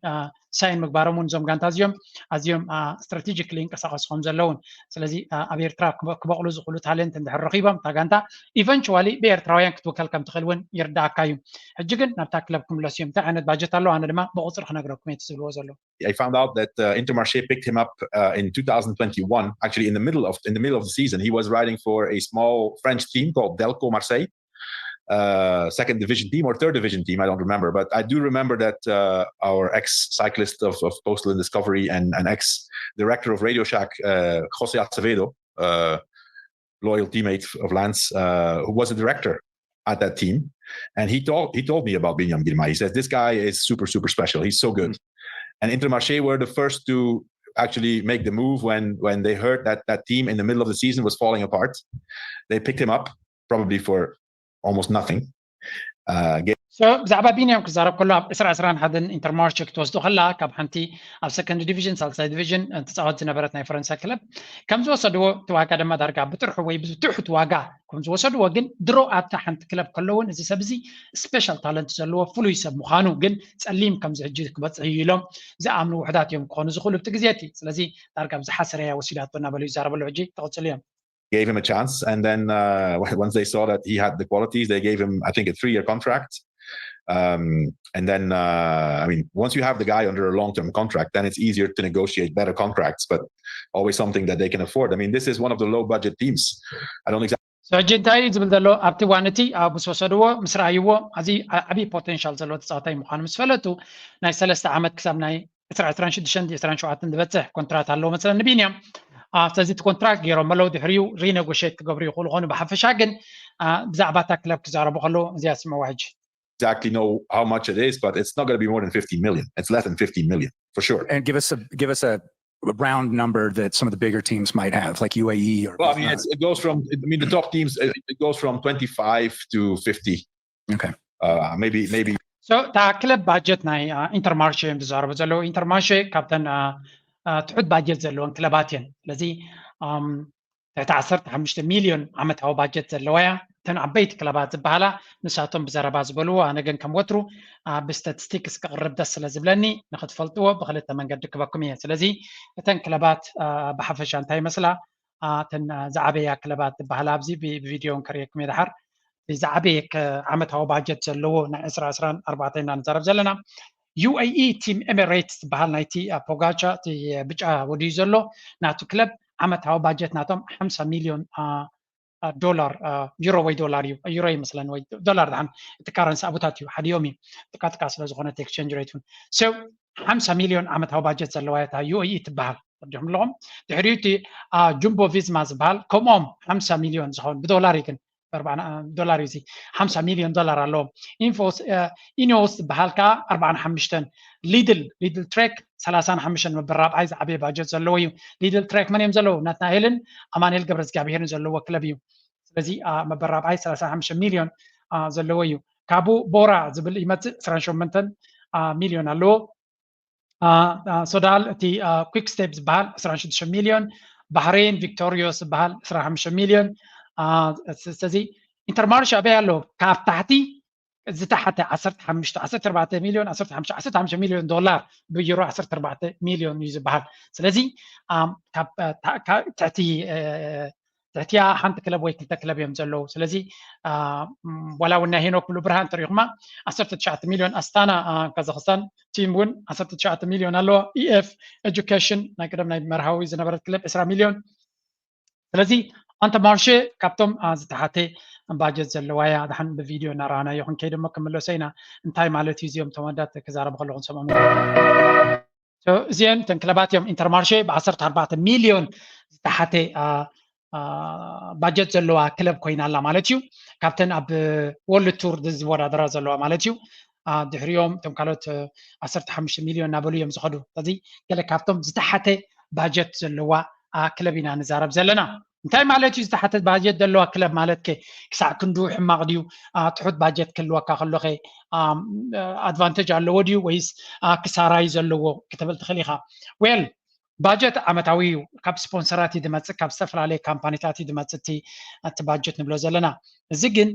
ሳይን ምግባሮም እውን እዞም ጋንታ እዚኦም ኣዝዮም ስትራቴጂክሊ ይንቀሳቀሱ ከም ዘለውን፣ ስለዚ ኣብ ኤርትራ ክበቕሉ ዝኽእሉ ታለንት እንድሕር ረኪቦም እታ ጋንታ ኢቨንቹዋሊ ብኤርትራውያን ክትውከል ከም ትኽእል እውን ይርዳእካ እዩ። ሕጂ ግን ናብታ ክለብ ክምለሱ እዮም። እንታይ ዓይነት ባጀት ኣለዎ? ኣነ ድማ ብቁፅሪ ክነግረኩም እየ እቲ ዝብልዎ ዘለዉ። I found out that uh, Intermarché picked him up uh, in two thousand twenty-one. Actually, in the middle of in the middle of the season, he was riding for a small French team called Delco Marseille, uh, second division team or third division team. I don't remember, but I do remember that uh, our ex cyclist of, of Coastal and Discovery and, and ex director of Radio Shack, uh, Jose Acevedo, uh, loyal teammate of Lance, uh, who was a director at that team, and he told he told me about Binyam Girmay. He says this guy is super super special. He's so good. And Intermarché were the first to actually make the move when when they heard that that team in the middle of the season was falling apart. They picked him up probably for almost nothing. Uh, so ብዛዕባ ቢንያም ክዛረብ ከሎ ኣብ ዕስራ ዕስራን ሓደን ኢንተርማርቼ ክትወስዶ ከላ ካብ ሓንቲ ኣብ ሰከንድ ዲቪዥን ሳልሳይ ዲቪዥን ትፃወት ዝነበረት ናይ ፈረንሳ ክለብ ከም ዝወሰድዎ እቲ ዋጋ ድማ ዳርጋ ብጥርሑ ወይ ብትሑት ዋጋ ከም ዝወሰድዎ ግን ድሮ ኣብታ ሓንቲ ክለብ ከለውን እዚ ሰብ እዚ ስፔሻል ታለንት ዘለዎ ፍሉይ ሰብ ምዃኑ ግን ጸሊም ከምዚ ሕጂ ክበጽሕ እዩ ኢሎም ዝኣምኑ ውሕዳት እዮም ክኾኑ ዝኽእሉ ብቲ ግዜ እቲ ስለዚ ዳርጋ ብዝሓሰረያ ወሲዳቶ እናበሉ ይዛረበሉ ሕጂ ተቐጽሉ እዮም gave him a chance. And then uh, once they saw that he had the qualities, they gave him, I think, a three-year contract. Um, and then, uh, I mean, once you have the guy under a long-term contract, then it's easier to negotiate better contracts, but always something that they can afford. I mean, this is one of the low-budget teams. I don't exactly. ሕጂ እንታይ እዩ ዝብል ዘሎ ኣብቲ ዋን እቲ ኣብ ምስ ወሰድዎ ምስ ረኣይዎ ኣዚ ዓብዪ ፖቴንሻል ዘለዎ ተፃዋታይ ምዃኑ ምስ ፈለጡ ናይ ሰለስተ ዓመት ክሳብ ናይ ዕስራ ዕስራን ሽዱሽተን ዕስራን ሸውዓተን ዝበፅሕ ኮንትራት ኣለዎ መሰለኒ ንቢንያም። ስለዚ እቲ ኮንትራክት ገይሮም ኣለዉ ድሕሪኡ ሪነጎሽት ክገብሩ ይኽእሉ ኾኑ ብሓፈሻ ግን ብዛዕባ እታ ክለብ ክዛረቡ ከለዉ እዚኣ ስምዕዋ ሕጂ exactly know how much it is, but it's not going to be more than fifty million. It's less than fifty million for sure. And give us a give us a round number that some of the bigger teams might have, like U A E or. Well, I mean, it's, it goes from. I mean, the top teams. It, it goes from twenty-five to fifty. Okay. Uh, maybe maybe. So እታ ክለብ ባጀት ናይ ኢንተርማርሽ እዮም ዝዛረቡ ዘለዉ። ኢንተርማርሽ ካብተን ትሑት ባጀት ዘለወን ክለባት እየን። ስለዚ ትሕቲ ዓሰርተ ሓሙሽተ ሚልዮን ዓመታዊ ባጀት ዘለዋ እያ። እተን ዓበይቲ ክለባት ዝበሃላ ንሳቶም ብዘረባ ዝበልዎ፣ ኣነ ግን ከም ወትሩ ብስታቲስቲክስ ክቕርብ ደስ ስለ ዝብለኒ ንክትፈልጥዎ ብክልተ መንገዲ ክበኩም እየ። ስለዚ እተን ክለባት ብሓፈሻ እንታይ ይመስላ? እተን ዝዓበያ ክለባት ዝበሃላ ኣብዚ ብቪድዮ ከርእየኩም እየ ድሓር። ዝዓበየ ዓመታዊ ባጀት ዘለዎ ናይ ዕስራ ዕስራን ኣርባዕተ ኢና ንዛረብ ዘለና። ዩ ኤ ኢ ቲም ኤሚሬትስ ዝበሃል ናይቲ ፖጋቻ እቲ ብጫ ወዲዩ ዘሎ ናቱ ክለብ ዓመታዊ ባጀት ናቶም ሓምሳ ሚልዮን ዶላር ዩሮ ወይ ዶላር እዩ ዩሮ ይመስለኒ ወይ ዶላር ድሓን እቲ ካረንሲ ኣቡታት እዩ ሓዲኦም እዩ ጥቃጥቃ ስለ ዝኾነ ኤክስቸንጅ ሬት እውን ሓምሳ ሚልዮን ዓመታዊ ባጀት ዘለዋ እታ ዩ ኤ ኢ ትበሃል ወዲኹም ኣለኹም ድሕሪኡ እቲ ጁምቦ ቪዝማ ዝበሃል ከምኦም ሓምሳ ሚልዮን ዝኸውን ብዶላር እዩ ግን ዶላር እዩ ሓምሳ ሚልዮን ዶላር ኣለዎም ኢኖስ ዝበሃል ከዓ ኣርባዓን ሓሙሽተን ሊድል ሊድል ትሬክ ሰላሳን ሓሙሽተን መበል ራብዓይ ዝዓበየ ባጀት ዘለዎ እዩ ሊድል ትሬክ መን እዮም ዘለዉ ናትናኤልን ኣማኑኤል ገብረ እግዚኣብሄርን ዘለዎ ክለብ እዩ ስለዚ መበል ራብዓይ ሰላሳን ሓሙሽተ ሚልዮን ዘለዎ እዩ ካቡ ቦራ ዝብል ይመፅእ ዕስራን ሸሞንተን ሚልዮን ኣለዎ ሶዳል እቲ quick step ዝበሃል ዕስራን ሽዱሽተ ሚልዮን ባህሬን ቪክቶሪዮስ ዝበሃል ዕስራን ሓሙሽተ ሚልዮን ስለዚ ኢንተርማርሽ ኣበይ ኣሎ ካብ ታሕቲ ዝተሓተ ዓሰርተ ሓሙሽተ ዓሰርተ ኣርባዕተ ሚልዮን ዓሰርተ ሓሙሽተ ዓሰርተ ሓሙሽተ ሚልዮን ዶላር ብዩሮ ዓሰርተ ኣርባዕተ ሚልዮን እዩ ዝበሃል ስለዚ ትሕቲ ትሕቲያ ሓንቲ ክለብ ወይ ክልተ ክለብ እዮም ዘለዉ ስለዚ ዋላ እውን ናይ ሄኖክ ሙሉ ብርሃን ተሪኹማ ዓሰርተ ትሽዓተ ሚልዮን ኣስታና ካዛክስታን ቲም እውን ዓሰርተ ትሽዓተ ሚልዮን ኣለዋ ኢኤፍ ኤጁኬሽን ናይ ቀደም ናይ መርሃዊ ዝነበረት ክለብ ዕስራ ሚልዮን ስለዚ ኣንተ ማርሼ ካብቶም ዝተሓተ ባጀት ዘለዋ እያ ድሓን ብቪድዮ እናረኣናዮ ክንከይድ እሞ ክምለሶ ኢና እንታይ ማለት እዩ እዚኦም ተወዳት ክዛረቡ ከለኹ ንሰምዖም እዚአን እተን ክለባት እዮም ኢንተርማርሼ ብ ዓሰርተ ኣርባዕተ ሚልዮን ዝተሓተ ባጀት ዘለዋ ክለብ ኮይና ኣላ ማለት እዩ ካብተን ኣብ ወርልድ ቱር ዝወዳደራ ዘለዋ ማለት እዩ ድሕሪኦም እቶም ካልኦት ዓሰርተ ሓሙሽተ ሚልዮን እናበሉ እዮም ዝኸዱ ስለዚ ገለ ካብቶም ዝተሓተ ባጀት ዘለዋ ክለብ ኢና ንዛረብ ዘለና እንታይ ማለት እዩ ዝተሓተ ባጀት ዘለዋ ክለብ ማለት ከ ክሳዕ ክንዱ ሕማቕ ድዩ ትሑት ባጀት ክህልወካ ከሎ ከ ኣድቫንቴጅ ኣለዎ ድዩ ወይስ ክሳራ እዩ ዘለዎ ክትብል ትኽእል ኢኻ well ባጀት ዓመታዊ እዩ፣ ካብ ስፖንሰራት እዩ ዝመፅእ፣ ካብ ዝተፈላለየ ካምፓኒታት እዩ ዝመፅእ እቲ እቲ ባጀት ንብሎ ዘለና። እዚ ግን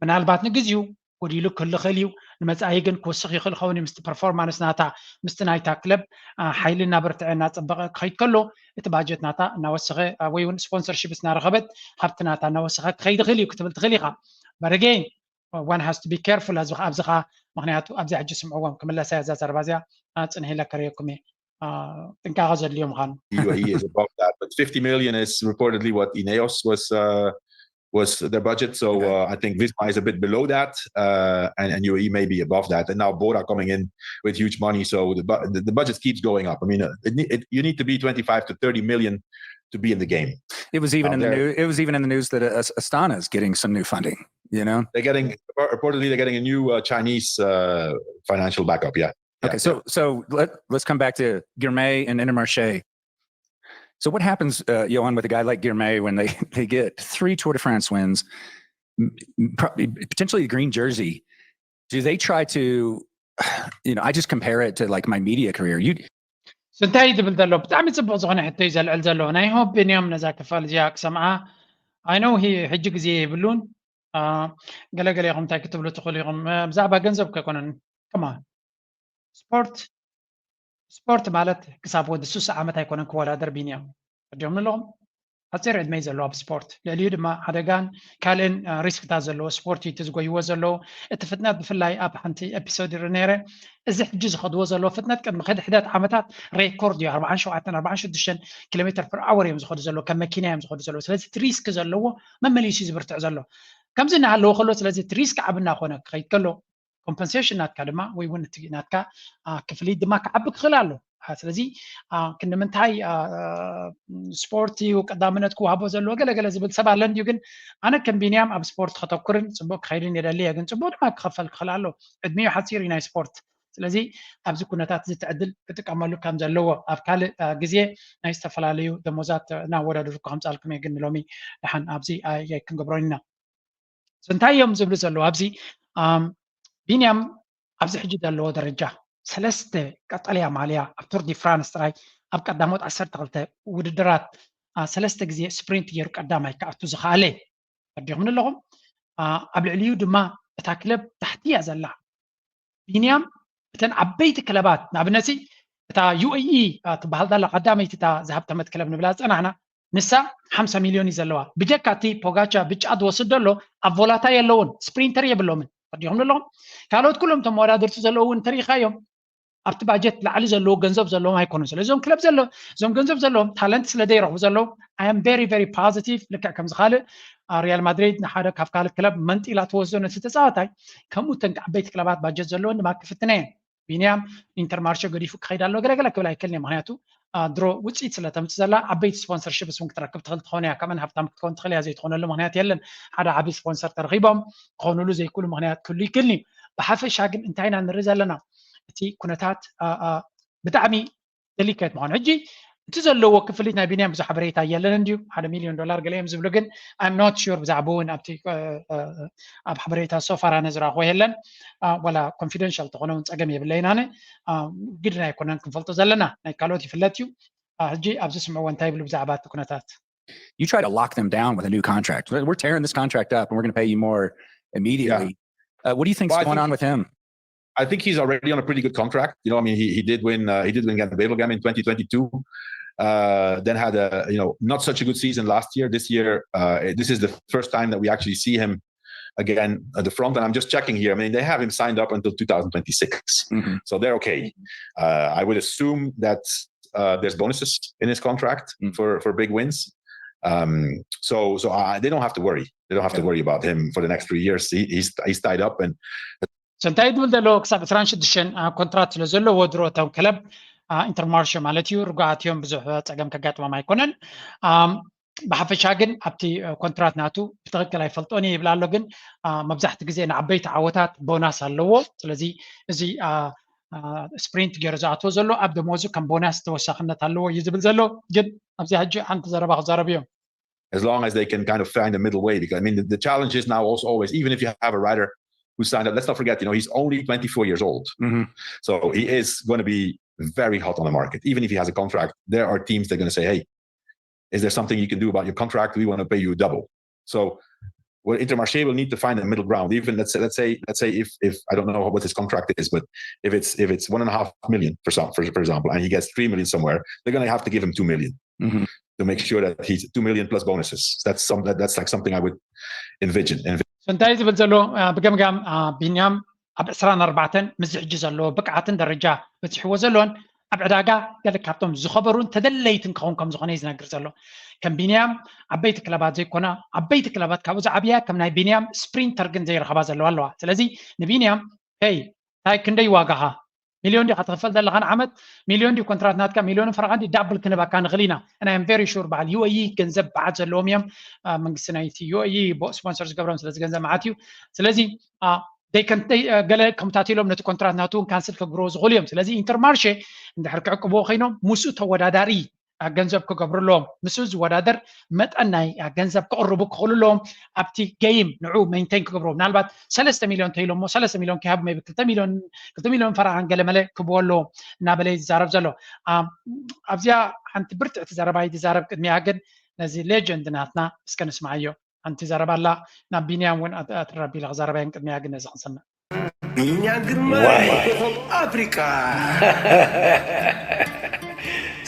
ምናልባት ንግዚኡ ጎዲሉ ክህሉ ይኽእል እዩ። ንመጻኢ ግን ክውስኽ ይኽእል ኸውን እዩ። ምስቲ ፐርፎርማንስ ናታ ምስቲ ናይታ ክለብ ሓይሊ እናበርትዐ እናጸበቐ ክኸይድ ከሎ እቲ ባጀት ናታ እናወሰኸ ወይ እውን ስፖንሰርሺፕ እናረኸበት ሃብቲ ናታ እናወሰኸ ክኸይድ ይኽእል እዩ ክትብል ትኽእል ኢኻ። በረጌ one has to be careful ኣብዚ ኣብዚ ከዓ ምክንያቱ ኣብዚ ሕጂ ስምዕዎም ክምለሳ እያ እዛ ዘረባ እዚኣ። ፅንሕ ኢለ ከርእየኩም እየ። ጥንቃቐ ዘድልዮ ምዃኑ። U A E is above that, but fifty million is reportedly what Ineos was uh, was their budget. So uh, I think Visma is a bit below that, uh, and, and U A E may be above that. And now Bora coming in with huge money, so the bu- the, the budget keeps going up. I mean, uh, it, ne- it, you need to be twenty-five to thirty million to be in the game. It was even Now in the they're- news. It was even in the news that uh, Astana is getting some new funding. You know. They're getting reportedly they're getting a new uh, Chinese uh, financial backup. Yeah. Okay, so so let let's come back to Girmay and Intermarché. So what happens, uh, Johan, with a guy like Girmay when they they get three Tour de France wins, m- m- pro- potentially the green jersey? Do they try to, you know, I just compare it to like my media career. You እንታይ ዝብል ዘሎ ብጣዕሚ ፅቡቅ ዝኮነ ሕቶ እዩ ዘልዕል ዘሎ ናይ ሆፕ ቢንያም ነዛ ክፋል እዚኣ ክሰምዓ ኣይነው ሕጂ ግዜ የብሉን። ገለገለ ኢኹም እንታይ ክትብሉ ትኽእሉ ኢኹም። ብዛዕባ ገንዘብ ከይኮነን ከማ ስፖርት ስፖርት ማለት ክሳብ ወዲ ሱሳ ዓመት ኣይኮነን ክወዳደር ቢንያም። ወዲኦም ኣለኹም ሓፂር ዕድመ እዩ ዘለዎ ኣብ ስፖርት። ልዕሊኡ ድማ ሓደጋን ካልእን ሪስክታት ዘለዎ ስፖርት እዩ እቲ ዝጎይዎ ዘለዉ። እቲ ፍጥነት ብፍላይ ኣብ ሓንቲ ኤፒሶድ ይርኢ ነይረ። እዚ ሕጂ ዝኸድዎ ዘለዎ ፍጥነት ቅድሚ ሕድሕደት ዓመታት ሬኮርድ እዩ። ኣርባዓን ሸውዓተን ኣርባዓን ሽዱሽተን ኪሎ ሜትር ፐር ኣወር እዮም ዝኸዱ ዘለዉ፣ ከም መኪና እዮም ዝኸዱ ዘለዉ። ስለዚ እቲ ሪስክ ዘለዎ መመሊሱ እዩ ዝብርትዕ ዘሎ። ከምዚ እናሃለዎ ከሎ ስለዚ እቲ ሪስክ ዓቢ እናኾነ ክኸይድ ከሎ ኮምፐንሴሽን ናትካ ድማ ወይ እውን እቲ ናትካ ክፍሊት ድማ ክዓቢ ክኽእል ኣሎ። ስለዚ ክንዲ ምንታይ ስፖርት እዩ ቀዳምነት ክወሃቦ ዘለዎ ገለገለ ዝብል ሰብ ኣለ እንድዩ። ግን ኣነ ከም ቢንያም ኣብ ስፖርት ከተኩርን ፅቡቅ ክኸይድን የደሊ እየ። ግን ፅቡቅ ድማ ክኸፈል ክኽእል ኣሎ። ዕድሚኡ ሓፂር እዩ ናይ ስፖርት። ስለዚ ኣብዚ ኩነታት እዚ ትዕድል ክጥቀመሉ ከም ዘለዎ ኣብ ካልእ ግዜ ናይ ዝተፈላለዩ ደሞዛት እናወዳደርኩ ከምፃልኩም እየ። ግን ሎሚ ደሓን ኣብዚ ኣይክንገብሮን ኢና። እንታይ እዮም ዝብሉ ዘለዉ ኣብዚ ቢንያም ኣብዚ ሕጂ ዘለዎ ደረጃ ሰለስተ ቀጠልያ ማልያ ኣብ ቱር ዲ ፍራንስ ጥራይ ኣብ ቀዳሞት ዓሰርተ ክልተ ውድድራት ሰለስተ ግዜ ስፕሪንት ገይሩ ቀዳማይ ክኣቱ ዝኸኣለ ወዲኹም ኣለኹም። ኣብ ልዕሊኡ ድማ እታ ክለብ ታሕቲ እያ ዘላ። ቢንያም እተን ዓበይቲ ክለባት ንኣብነት እታ ዩ ኤ ኢ ትበሃል ዳላ ቀዳመይቲ እታ ዝሃብተመት ክለብ ንብላ ዝፀናሕና ንሳ ሓምሳ ሚልዮን እዩ ዘለዋ። ብጀካ እቲ ፖጋቻ ብጫ ዝወስድ ዘሎ ኣብ ቮላታ የለውን፣ ስፕሪንተር የብሎምን። ወዲኹም ኣለኹም ካልኦት ኩሎም ተመወዳደርቲ ዘለዉ እውን እንተሪኢኻዮም ኣብቲ ባጀት ላዕሊ ዘለዎ ገንዘብ ዘለዎም ኣይኮኑን። ስለ እዞም ክለብ ዘሎ እዞም ገንዘብ ዘለዎም ታለንት ስለ ዘይረኽቡ ዘለዉ I am very very positive። ልክዕ ከምዚ ካልእ ሪያል ማድሪድ ንሓደ ካብ ካልእ ክለብ መንጢላ ትወስዶ ነቲ ተፃዋታይ ከምኡ እተን ዓበይቲ ክለባት ባጀት ዘለወን ድማ ክፍትነ እየን። ቢንያም ኢንተርማርሸ ገዲፉ ክኸይድ ኣሎ ገለገለ ክብል ኣይክእልን እየ። ምክንያቱ ድሮ ውፅኢት ስለ ተምፅእ ዘላ ዓበይቲ ስፖንሰርሽፕ ስውን ክትረክብ ትኽእል ትኾን እያ። ከምአን ሃብታም ክትኮን ትኽእል እያ ዘይትኾነሉ ምክንያት የለን። ሓደ ዓብዪ ስፖንሰር ተረኺቦም ክኾኑሉ ዘይክእሉ ምክንያት ክህሉ ይክእል እዩ። ብሓፈሻ ግን እንታይ ኢና ንርኢ ዘለና እቲ ኩነታት ብጣዕሚ ደሊኬት ምዃኑ ሕጂ እቲ ዘለዎ ክፍሊት ናይ ቢንያም ብዙሕ ሓበሬታ የለን እንድዩ ሓደ ሚልዮን ዶላር ገለ እዮም ዝብሉ ግን I'm not sure ብዛዕባ እውን ኣብቲ ኣብ ሓበሬታ ሶፋር ኣነ ዝረኣኽዎ የለን። ዋላ ኮንፊደንሻል ተኾነ እውን ፀገም የብለይን። ኣነ ግድን ኣይኮነን ክንፈልጦ ዘለና ናይ ካልኦት ይፍለጥ እዩ። ሕጂ ኣብዚ ስምዕዎ እንታይ ይብሉ ብዛዕባ እቲ ኩነታት you try to lock them down with a new contract. We're tearing this contract up and we're going to pay you more immediately. Uh, what do you think's Well, I going think- on with him? I think he's already on a pretty good contract. You know, I mean, he, he did win uh, he did win Gent-Wevelgem in twenty twenty-two. Uh, then had a you know not such a good season last year. This year, uh, this is the first time that we actually see him again at the front. And I'm just checking here. I mean, they have him signed up until two thousand twenty-six, Mhm. so they're okay. Uh, I would assume that uh, there's bonuses in his contract Mm. for for big wins. Um, so so I, they don't have to worry. They don't have to Yeah. worry about him for the next three years. He, he's he's tied up, and So እንታይ ትብል ዘለዎ ክሳብ ዕስራን ሽዱሽተን ኮንትራት ስለ ዘለዎ ድሮ እቶም ክለብ ኢንተርማርሾ ማለት እዩ ርጉኣት እዮም፣ ብዙሕ ፀገም ከጋጥሞም ኣይኮነን። ብሓፈሻ ግን ኣብቲ ኮንትራት ናቱ ብትክክል ኣይፈልጦን እየ ይብል ኣሎ። ግን መብዛሕቲ ግዜ ንዓበይቲ ዓወታት ቦናስ ኣለዎ። ስለዚ እዚ ስፕሪንት ገይሩ ዝኣትዎ ዘሎ ኣብ ደሞዙ ከም ቦናስ ተወሳክነት ኣለዎ እዩ ዝብል ዘሎ። ግን ኣብዚ ሕጂ ሓንቲ ዘረባ ክዛረብ እዮም። As long as they can kind of find a middle way, because I mean the, the challenge is now also always, even if you have a rider who signed up, let's not forget, you know, he's only twenty-four years old. Mhm. So he is going to be very hot on the market. Even if he has a contract, there are teams that are going to say, "Hey, is there something you can do about your contract? We want to pay you double." So, well, Intermarché will need to find a middle ground. Even let's say, let's say, let's say if if I don't know what his contract is, but if it's if it's one and a half million for some for, for example, and he gets three million somewhere, they're going to have to give him two million to make sure that he's two million plus bonuses. That's some that, that's like something I would envision. እንታይ ዝብል ዘሎ ብገምጋም ቢንያም ኣብ ዕስራን ኣርባዕተን ምስዚ ሕጂ ዘለዎ ብቅዓትን ደረጃ በፂሕዎ ዘሎን ኣብ ዕዳጋ ገለ ካብቶም ዝኸበሩን ተደለይትን ክኸውን ከም ዝኾነ እዩ ዝነግር ዘሎ። ከም ቢንያም ዓበይቲ ክለባት ዘይኮና፣ ዓበይቲ ክለባት ካብኡ ዝዓብያ ከም ናይ ቢንያም ስፕሪንተር ግን ዘይረኸባ ዘለዋ ኣለዋ። ስለዚ ንቢንያም ይ ታይ ክንደይ ዋጋኻ ሚልዮን ዲኻ ትኽፈል ዘለኻ ንዓመት? ሚልዮን ዲ ኮንትራት ናትካ ሚልዮን ፈረቓ ዲ ዳብል ክንበካ ንኽእል ኢና። And I'm very sure በዓል ዩ ኤ ኢ ገንዘብ በዓት ዘለዎም እዮም። መንግስቲ ናይቲ ዩ ኤ ኢ ስፖንሰር ዝገብሮም ስለዚ ገንዘብ መዓት እዩ። ስለዚ ገለ ከምታት ኢሎም ነቲ ኮንትራት ናቱ እውን ካንስል ክግብርዎ ዝኽእሉ እዮም። ስለዚ ኢንተርማርሼ እንድሕር ክዕቅብዎ ኮይኖም ምስኡ ተወዳዳሪ ገንዘብ ክገብሩ ኣለዎም። ምስኡ ዝወዳደር መጠን ናይ ገንዘብ ክቕርቡ ክኽእሉ ኣለዎም። ኣብቲ ገይም ንዑ ሜንቴን ክገብርዎ ምናልባት ሰለስተ ሚሊዮን ተይሎሞ ሰለስተ ሚሊዮን ከይሃቡ ቢ ክልተ ሚሊዮን ክልተ ሚሊዮን ፈረቓን ገለመለ ክብዎ ኣለዎም እናበለ እዩ ዝዛረብ ዘሎ። ኣብዚኣ ሓንቲ ብርትዕቲ ዘረባ እዩ ዝዛረብ። ቅድሚያ ግን ነዚ ሌጀንድ ናትና እስከ ንስማዓዮ። ሓንቲ ዘረባ ኣላ ናብ ቢንያም እውን ኣትራቢ ኢለ ክዛረባየን ቅድሚያ ግን ነዚ ክንሰምዕ። ቢንያም ግርማ ኮኾብ ኣፍሪቃ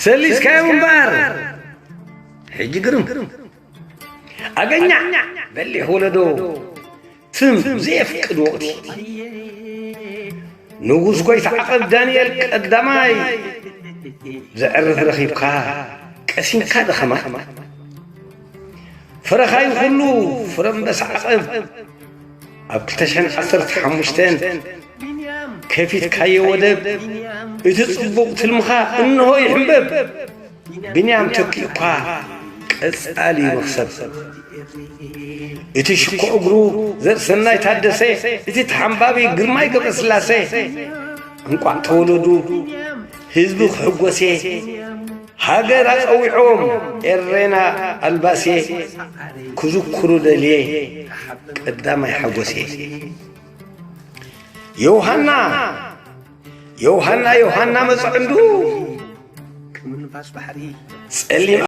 ሰሊስካዮም እምበር ሕጂ ግርም ኣገኛ በሊሕ ወለዶ ትም ዘየፍቅድ ወቕቲ ንጉስ ኮይታ ዓቐብ ዳንኤል ቀዳማይ ዘዕርፍ ረኺብካ ቀሲንካ ደኸማ ፍረኻ ይኹሉ ፍረምበስ ዓቐብ ኣብ ክልተ ሽሕን ዓሰርተ ሓሙሽተን ከፊትካዮ ወደብ እቲ ጽቡቕ ትልምኻ እንሆ ይሕንበብ። ብንያም ተኪኡኳ ቀጻሊ መኽሰብ እቲ ሽኮ እግሩ ዘርእሰናይ ታደሰ እቲ ተሓንባቢ ግርማይ ገብረስላሴ እንቋዕ ተወለዱ ህዝቢ ክሕጎሴ ሃገር ኣጸዊዖም ኤሬና ኣልባሴ ክዝክሩ ደልየ ቀዳማይ ሓጎሴ ዮሃና ዮሃና ዮሃና መጽዕንዱ ጸሊም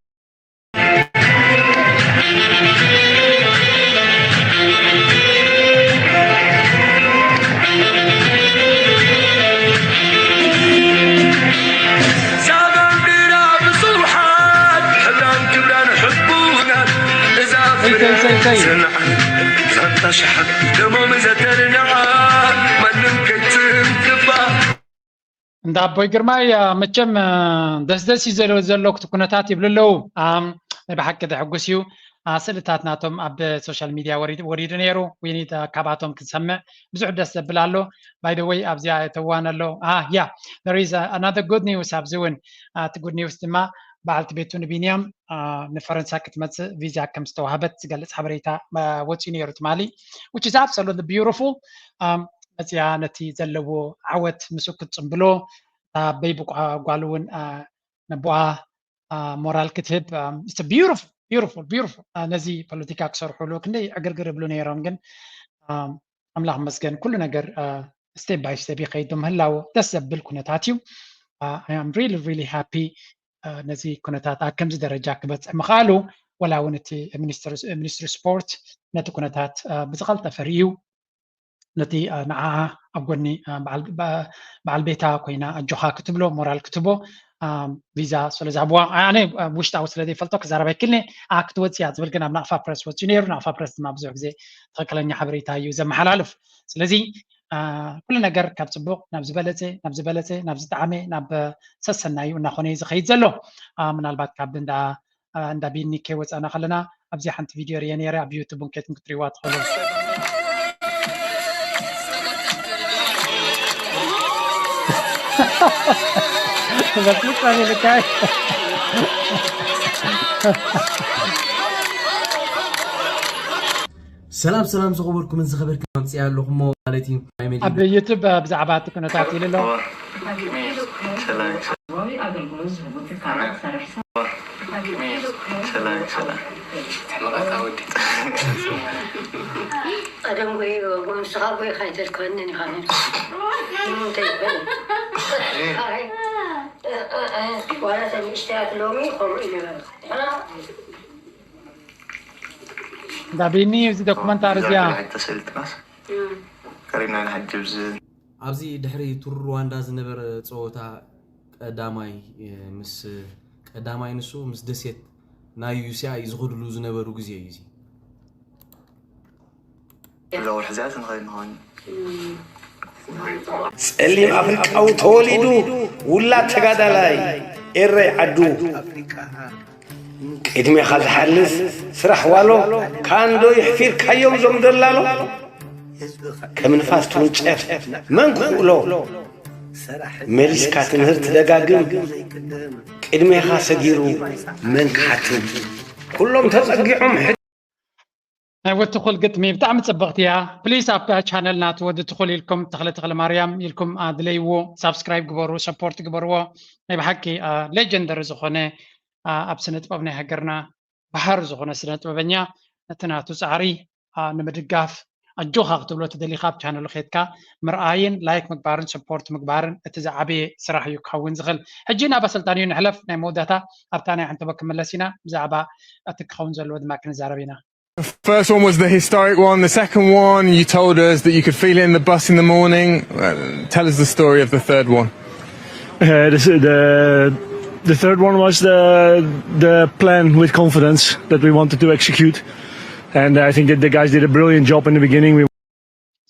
እንዳ ኣቦይ ግርማይ መቸም ደስደስ እዩ ዘሎ ዘሎ ኩነታት ይብሉ ኣለዉ። ናይ ብሓቂ ዘሕጉስ እዩ። ስእልታት ናቶም ኣብ ሶሻል ሚድያ ወሪዱ ነይሩ። ዊኒት ካባቶም ክንሰምዕ ብዙሕ ደስ ዘብል ኣሎ። ባይ ዘ ወይ ኣብዚኣ የተዋን ኣሎ። ያ there is another good news ኣብዚ እውን እቲ ጉድ ኒውስ ድማ በዓልቲ ቤቱ ንቢንያም ንፈረንሳ ክትመፅእ ቪዛ ከም ዝተዋህበት ዝገልፅ ሓበሬታ ወፂኡ ነይሩ ትማሊ which is absolutely beautiful። መፅያ ነቲ ዘለዎ ዓወት ምስኡ ክትፅምብሎ በይቡ ጓል እውን ነቦኣ ሞራል ክትህብ beautiful beautiful beautiful ነዚ ፖለቲካ ክሰርሕሉ ክንደይ ዕግርግር ይብሉ ነይሮም ግን ኣምላኽ መስገን ኩሉ ነገር step by step ይኸይድ ምህላው ደስ ዘብል ኩነታት እዩ። I am really really happy ነዚ ኩነታት ኣብ ከምዚ ደረጃ ክበፅሕ ምኽኣሉ ወላ እውን እቲ ሚኒስትሪ ስፖርት ነቲ ኩነታት ብዝቐልጠፈ ርእዩ ነቲ ንዓኣ ኣብ ጎኒ በዓል ቤታ ኮይና ኣጆኻ ክትብሎ ሞራል ክትቦ ቪዛ ስለ ዝሃብዋ ኣነ ውሽጣዊ ስለ ዘይፈልጦ ክዛረብ ኣይክልኒ ክትወፅያ ዝብል ግን ኣብ ናቕፋ ፕረስ ወፅዩ ነይሩ። ናቕፋ ፕረስ ድማ ብዙሕ ግዜ ትኽክለኛ ሓበሬታ እዩ ዘመሓላልፍ። ስለዚ ኩሉ ነገር ካብ ፅቡቕ ናብ ዝበለፀ ናብ ዝበለፀ ናብ ዝጠዓመ ናብ ሰሰናዩ እናኾነ እዩ ዝኸይድ ዘሎ። ምናልባት ካብ እንዳ እንዳ ቢኒ ከይወፃና ከለና ኣብዚ ሓንቲ ቪድዮ ርየ ነይረ ኣብ ዩቱብ እንኬትን ክትሪዋ ትኽእሉ። ሰላም ሰላም ዝኸበርኩምን ዝኸበርክን መምፅእ ኣለኹ እሞ ማለት እዩ። ኣብ ዩቱብ ብዛዕባ እቲ ኩነታት ኢሉ ኣሎ። ቀደም ጎይ ጎምስኻ ጎይ ካይተልከንን ይኻነ ዋላ ሰብ ንእሽተያት ሎሚ ከምኡ ይነበረ። ዳቢኒ እዚ ዶክመንታሪ እዚኣ ተሰልጥናስ ከሪና ንሓጅብ ዝ ኣብዚ ድሕሪ ቱር ሩዋንዳ ዝነበረ ፀወታ ቀዳማይ ምስ ቀዳማይ ንሱ ምስ ደሴት ናይ ዩሲኣይ ዝኸድሉ ዝነበሩ ግዜ እዩ እዚ። እዛ ወርሒ እዚኣ ንኸይድ ንኸውን ጸሊም ኣፍሪቃዊ ተወሊዱ ውላድ ተጋዳላይ ኤረይ ዓዱ ቅድሜኻ ዝሓልፍ ስራሕ ዋሎ ካንዶ ይሕፊርካዮም ዞም ደላሎ ከም ንፋስ ትውንጨፍ መን ክኽእሎ መሊስካ ትምህርቲ ደጋግም ቅድሜኻ ሰጊሩ መን ክሓትም ኩሎም ተጸጊዖም ናይ ወዲ ትኹል ግጥሚ ብጣዕሚ ጽብቕቲ እያ። ፕሊስ ኣብ ቻነል ናቲ ወዲ ትኹል ኢልኩም ተኽለ ተኽለ ማርያም ኢልኩም ኣድለይዎ፣ ሳብስክራይብ ግበሩ፣ ሰፖርት ግበርዎ። ናይ ብሓቂ ሌጀንደሪ ዝኾነ ኣብ ስነ ጥበብ ናይ ሃገርና ባሕሪ ዝኾነ ስነ ጥበበኛ ነቲ ናቱ ጻዕሪ ንምድጋፍ ኣጆኻ ክትብሎ ተደሊኻ ኣብ ቻነሉ ኬድካ ምርኣይን ላይክ ምግባርን ሰፖርት ምግባርን እቲ ዝዓበየ ስራሕ እዩ ክኸውን ዝኽእል። ሕጂ ናብ ኣሰልጣኒኡ ንሕለፍ። ናይ መወዳእታ ኣብታ ናይ ዓንተቦ ክምለስ ኢና። ብዛዕባ እቲ ክኸውን ዘለዎ ድማ ክንዛረብ ኢና። The first one was the historic one. The second one, you told us that you could feel it in the bus in the morning. Uh, tell us the story of the third one. Uh, the, the the third one was the the plan with confidence that we wanted to execute, and I think that the guys did a brilliant job in the beginning. We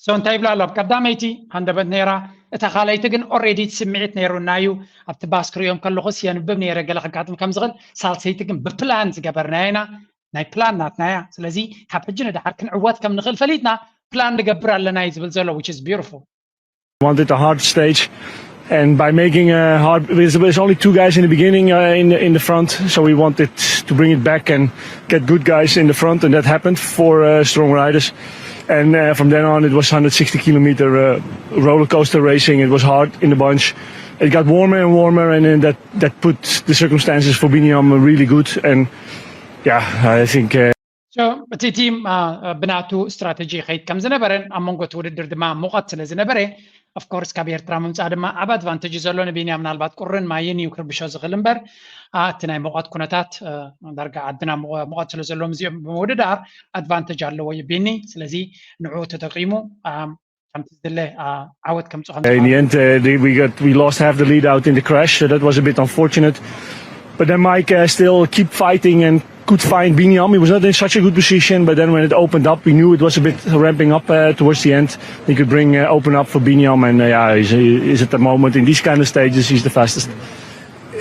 so እንታይ ይብላ ኣሎ? ኣብ ቀዳመይቲ ሃንደበት ነይራ፣ እታ ካልኣይቲ ግን ኦሬዲ ስምዒት ነይሩና እዩ። ኣብቲ ባስ ክሪኦም ከለኹስ የንብብ ነይረ ገለ ከጋጥም ከም ዝኽእል። ሳልሰይቲ ግን ብፕላን ዝገበርናዮ ኢና። ናይ ፕላን ናትና እያ። ስለዚ ካብ ሕጂ ንድሓር ክንዕወት ከም ንኽእል ፈሊጥና ፕላን ንገብር ኣለና እዩ ዝብል ዘሎ which is beautiful። Wanted a hard stage, and by making a hard, because there's only two guys in the beginning uh, in the, in the front, so we wanted to bring it back and get good guys in the front, and that happened for uh, strong riders. And uh, from then on, it was one hundred sixty kilometer uh, roller coaster racing. It was hard in the bunch. It got warmer and warmer, and then that that put the circumstances for Biniam really good. And yeah, I think. Uh, So እቲ ቲም ብናቱ ስትራተጂ ይኸይድ ከም ዝነበረን ኣብ መንጎ እቲ ውድድር ድማ ሙቐት ስለ ዝነበረ ኦፍኮርስ ካብ ኤርትራ ምምፃእ ድማ ኣብ ኣድቫንቴጅ ዘሎ ንቢንያም ምናልባት ቁርን ማይን እዩ ክርብሾ ዝኽእል እምበር እቲ ናይ ሙቐት ኩነታት ዳርጋ ዓድና ሙቐት ስለ ዘለዎም እዚኦም ብምውድዳር ኣድቫንቴጅ ኣለዎ እዩ ቢኒ። ስለዚ ንዕኡ ተጠቂሙ ከምቲ ዝድለ ዓወት ከምፅኦ In the end, uh, they, we got we lost half the lead out in the crash, so that was a bit unfortunate. But then Mike uh, still keep fighting and could find Biniam. He was not in such a good position, but then when it opened up, we knew it was a bit ramping up uh, towards the end. He could bring uh, open up for Biniam, and uh, yeah, he's, he's at the moment in these kind of stages, he's the fastest.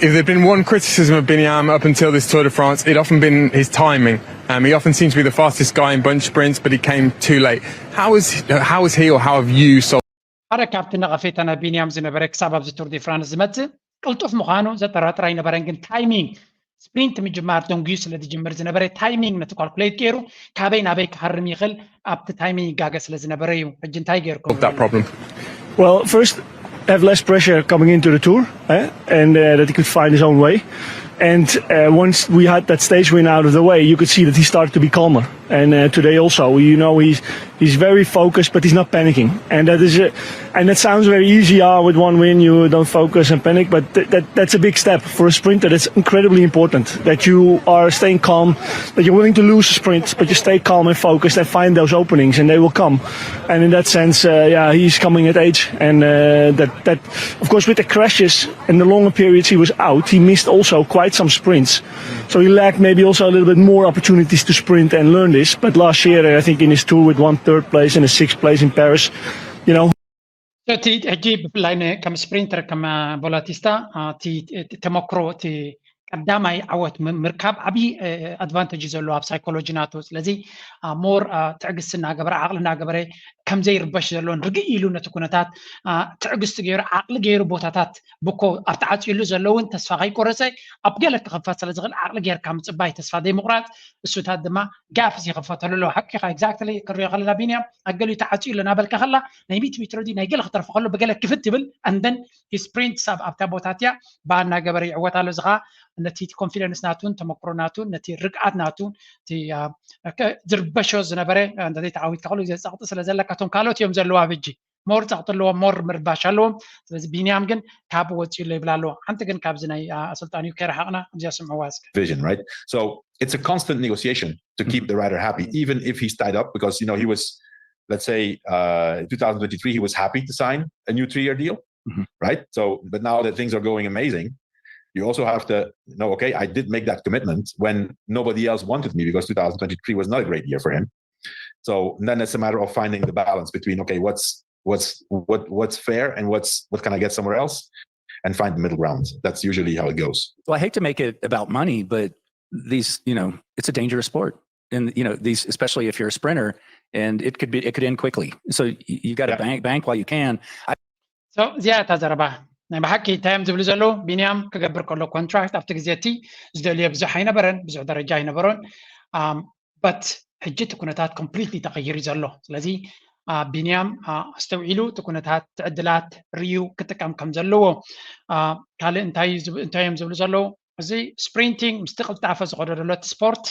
If there'd been one criticism of Biniam up until this Tour de France, it'd often been his timing. Um, he often seems to be the fastest guy in bunch sprints, but he came too late. How is how is he, or how have you solved? ሓደ ካብቲ ነቐፌታ ናይ ቢንያም ዝነበረ ክሳብ ኣብዚ ቱር ዲ ፍራንስ ዝመጽእ ቅልጡፍ ምዃኑ ዘጠራጥር ኣይነበረን፣ ግን ታይሚንግ ስፕሪንት ምጅማር ደንጉዩ ስለ ዝጅምር ዝነበረ ታይሚንግ ነቲ ካልኩሌት ገይሩ ካበይ ናበይ ክሃርም ይኽእል ኣብቲ ታይሚንግ ይጋገ ስለ ዝነበረ እዩ። ሕጂ እንታይ ገይርኩም? That problem. Well, first, have less pressure coming into the tour, eh? And uh, that he could find his own way. And uh, once we had that stage win out of the way, you could see that he started to be calmer. And uh, today also, you know, he's he's very focused, but he's not panicking. And that is, a, and that sounds very easy. Ah, with one win, you don't focus and panic, but th- that that's a big step for a sprinter. That's incredibly important. That you are staying calm, that you're willing to lose a sprint, but you stay calm and focused and find those openings, and they will come. And in that sense, uh, yeah, he's coming at age, and uh, that that of course with the crashes and the longer periods he was out, he missed also quite some sprints. So he lacked maybe also a little bit more opportunities to sprint and learn this. But last year, I think in his tour with one third place and a sixth place in Paris, you know. እቲ ሕጂ ብፍላይ ከም ስፕሪንተር ከም ቦላቲስታ እቲ ተመክሮ እቲ ቀዳማይ ዓወት ምርካብ ዓብዪ ኣድቫንቴጅ እዩ ዘለዎ ኣብ ሳይኮሎጂ ናቱ። ስለዚ ሞር ትዕግስቲ እናገበረ ዓቕሊ እናገበረ ከምዘይርበሽ ዘሎን ርግእ ኢሉ ነቲ ኩነታት ትዕግስቲ ገይሩ ዓቕሊ ገይሩ ቦታታት ብኮ ኣብ ተዓፅዩሉ ዘሎ እውን ተስፋ ከይቆረፀ ኣብ ገለ ክኸፈት ስለ ዝኽእል ዓቕሊ ጌርካ ምፅባይ ተስፋ ዘይምቑራፅ እሱታት ድማ ጋፕስ ይኸፈተሉ ኣለዉ። ሓቂኻ ኤግዛክትሊ ክሪኦ ከለና ቢንያም ኣብ ገሊኡ ተዓፅዩ ኣሎ እናበልካ ከላ ናይ ሚእቲ ሜትሮ ድዩ ናይ ገለ ክተርፎ ከሎ ብገለ ክፍት ይብል and then he sprints ኣብታ ቦታ እቲኣ ብኣ እናገበረ ይዕወት ኣሎ። እዚ ኸዓ ነቲ ኮንፊደንስ ናቱን ተመክሮ ናቱን ነቲ ርግኣት ናቱ ዝርበሾ ዝነበረ እንተዘይተዓዊትካ ከሎ ዘፀቕጢ ስለ ዘለካ እቶም ካልኦት እዮም ዘለዉ ኣብ ሕጂ ሞር ጸቕጢ ኣለዎም፣ ሞር ምርባሽ ኣለዎም። ስለዚ ቢንያም ግን ካብ ወፂኡ ኣሎ ይብል ኣለዎ። ሓንቲ ግን ካብዚ ናይ ኣሰልጣኒኡ ከይረሓቕና እዚኣ ስምዕዋ እስከ። Vision, right? So it's a constant negotiation to keep the writer happy, even if he's tied up, because you know he was, let's say, uh, in two thousand twenty-three he was happy to sign a new three-year deal, right? So, but now that things are going amazing, you also have to know, okay, I did make that commitment when nobody else wanted me because two thousand twenty-three was not a great year for him. So then it's a matter of finding the balance between, okay, what's what's what what's fair and what's what can I get somewhere else, and find the middle ground. That's usually how it goes. Well, I hate to make it about money, but these, you know, it's a dangerous sport. And you know, these, especially if you're a sprinter, and it could be it could end quickly. So you got to bank bank while you can. So እዚኣ እታ ዘረባ ናይ ብሓቂ እንታይ እዮም ዝብሉ ዘለዉ? ቢንያም ክገብር ከሎ ኮንትራክት ኣብቲ ግዜ እቲ ዝደልዮ ብዙሕ ኣይነበረን፣ ብዙሕ ደረጃ ኣይነበሮን። But ሕጂ እቲ ኩነታት ኮምፕሊትሊ ተቐይሩ ዘሎ። ስለዚ ቢንያም ኣስተውዒሉ እቲ ኩነታት፣ እቲ ዕድላት ርእዩ ክጥቀም ከም ዘለዎ። ካልእ እንታይ እዮም ዝብሉ ዘለዉ? እዚ ስፕሪንቲንግ ምስቲ ቅልጣፈ ዝኸዶ ዘሎ እቲ ስፖርት፣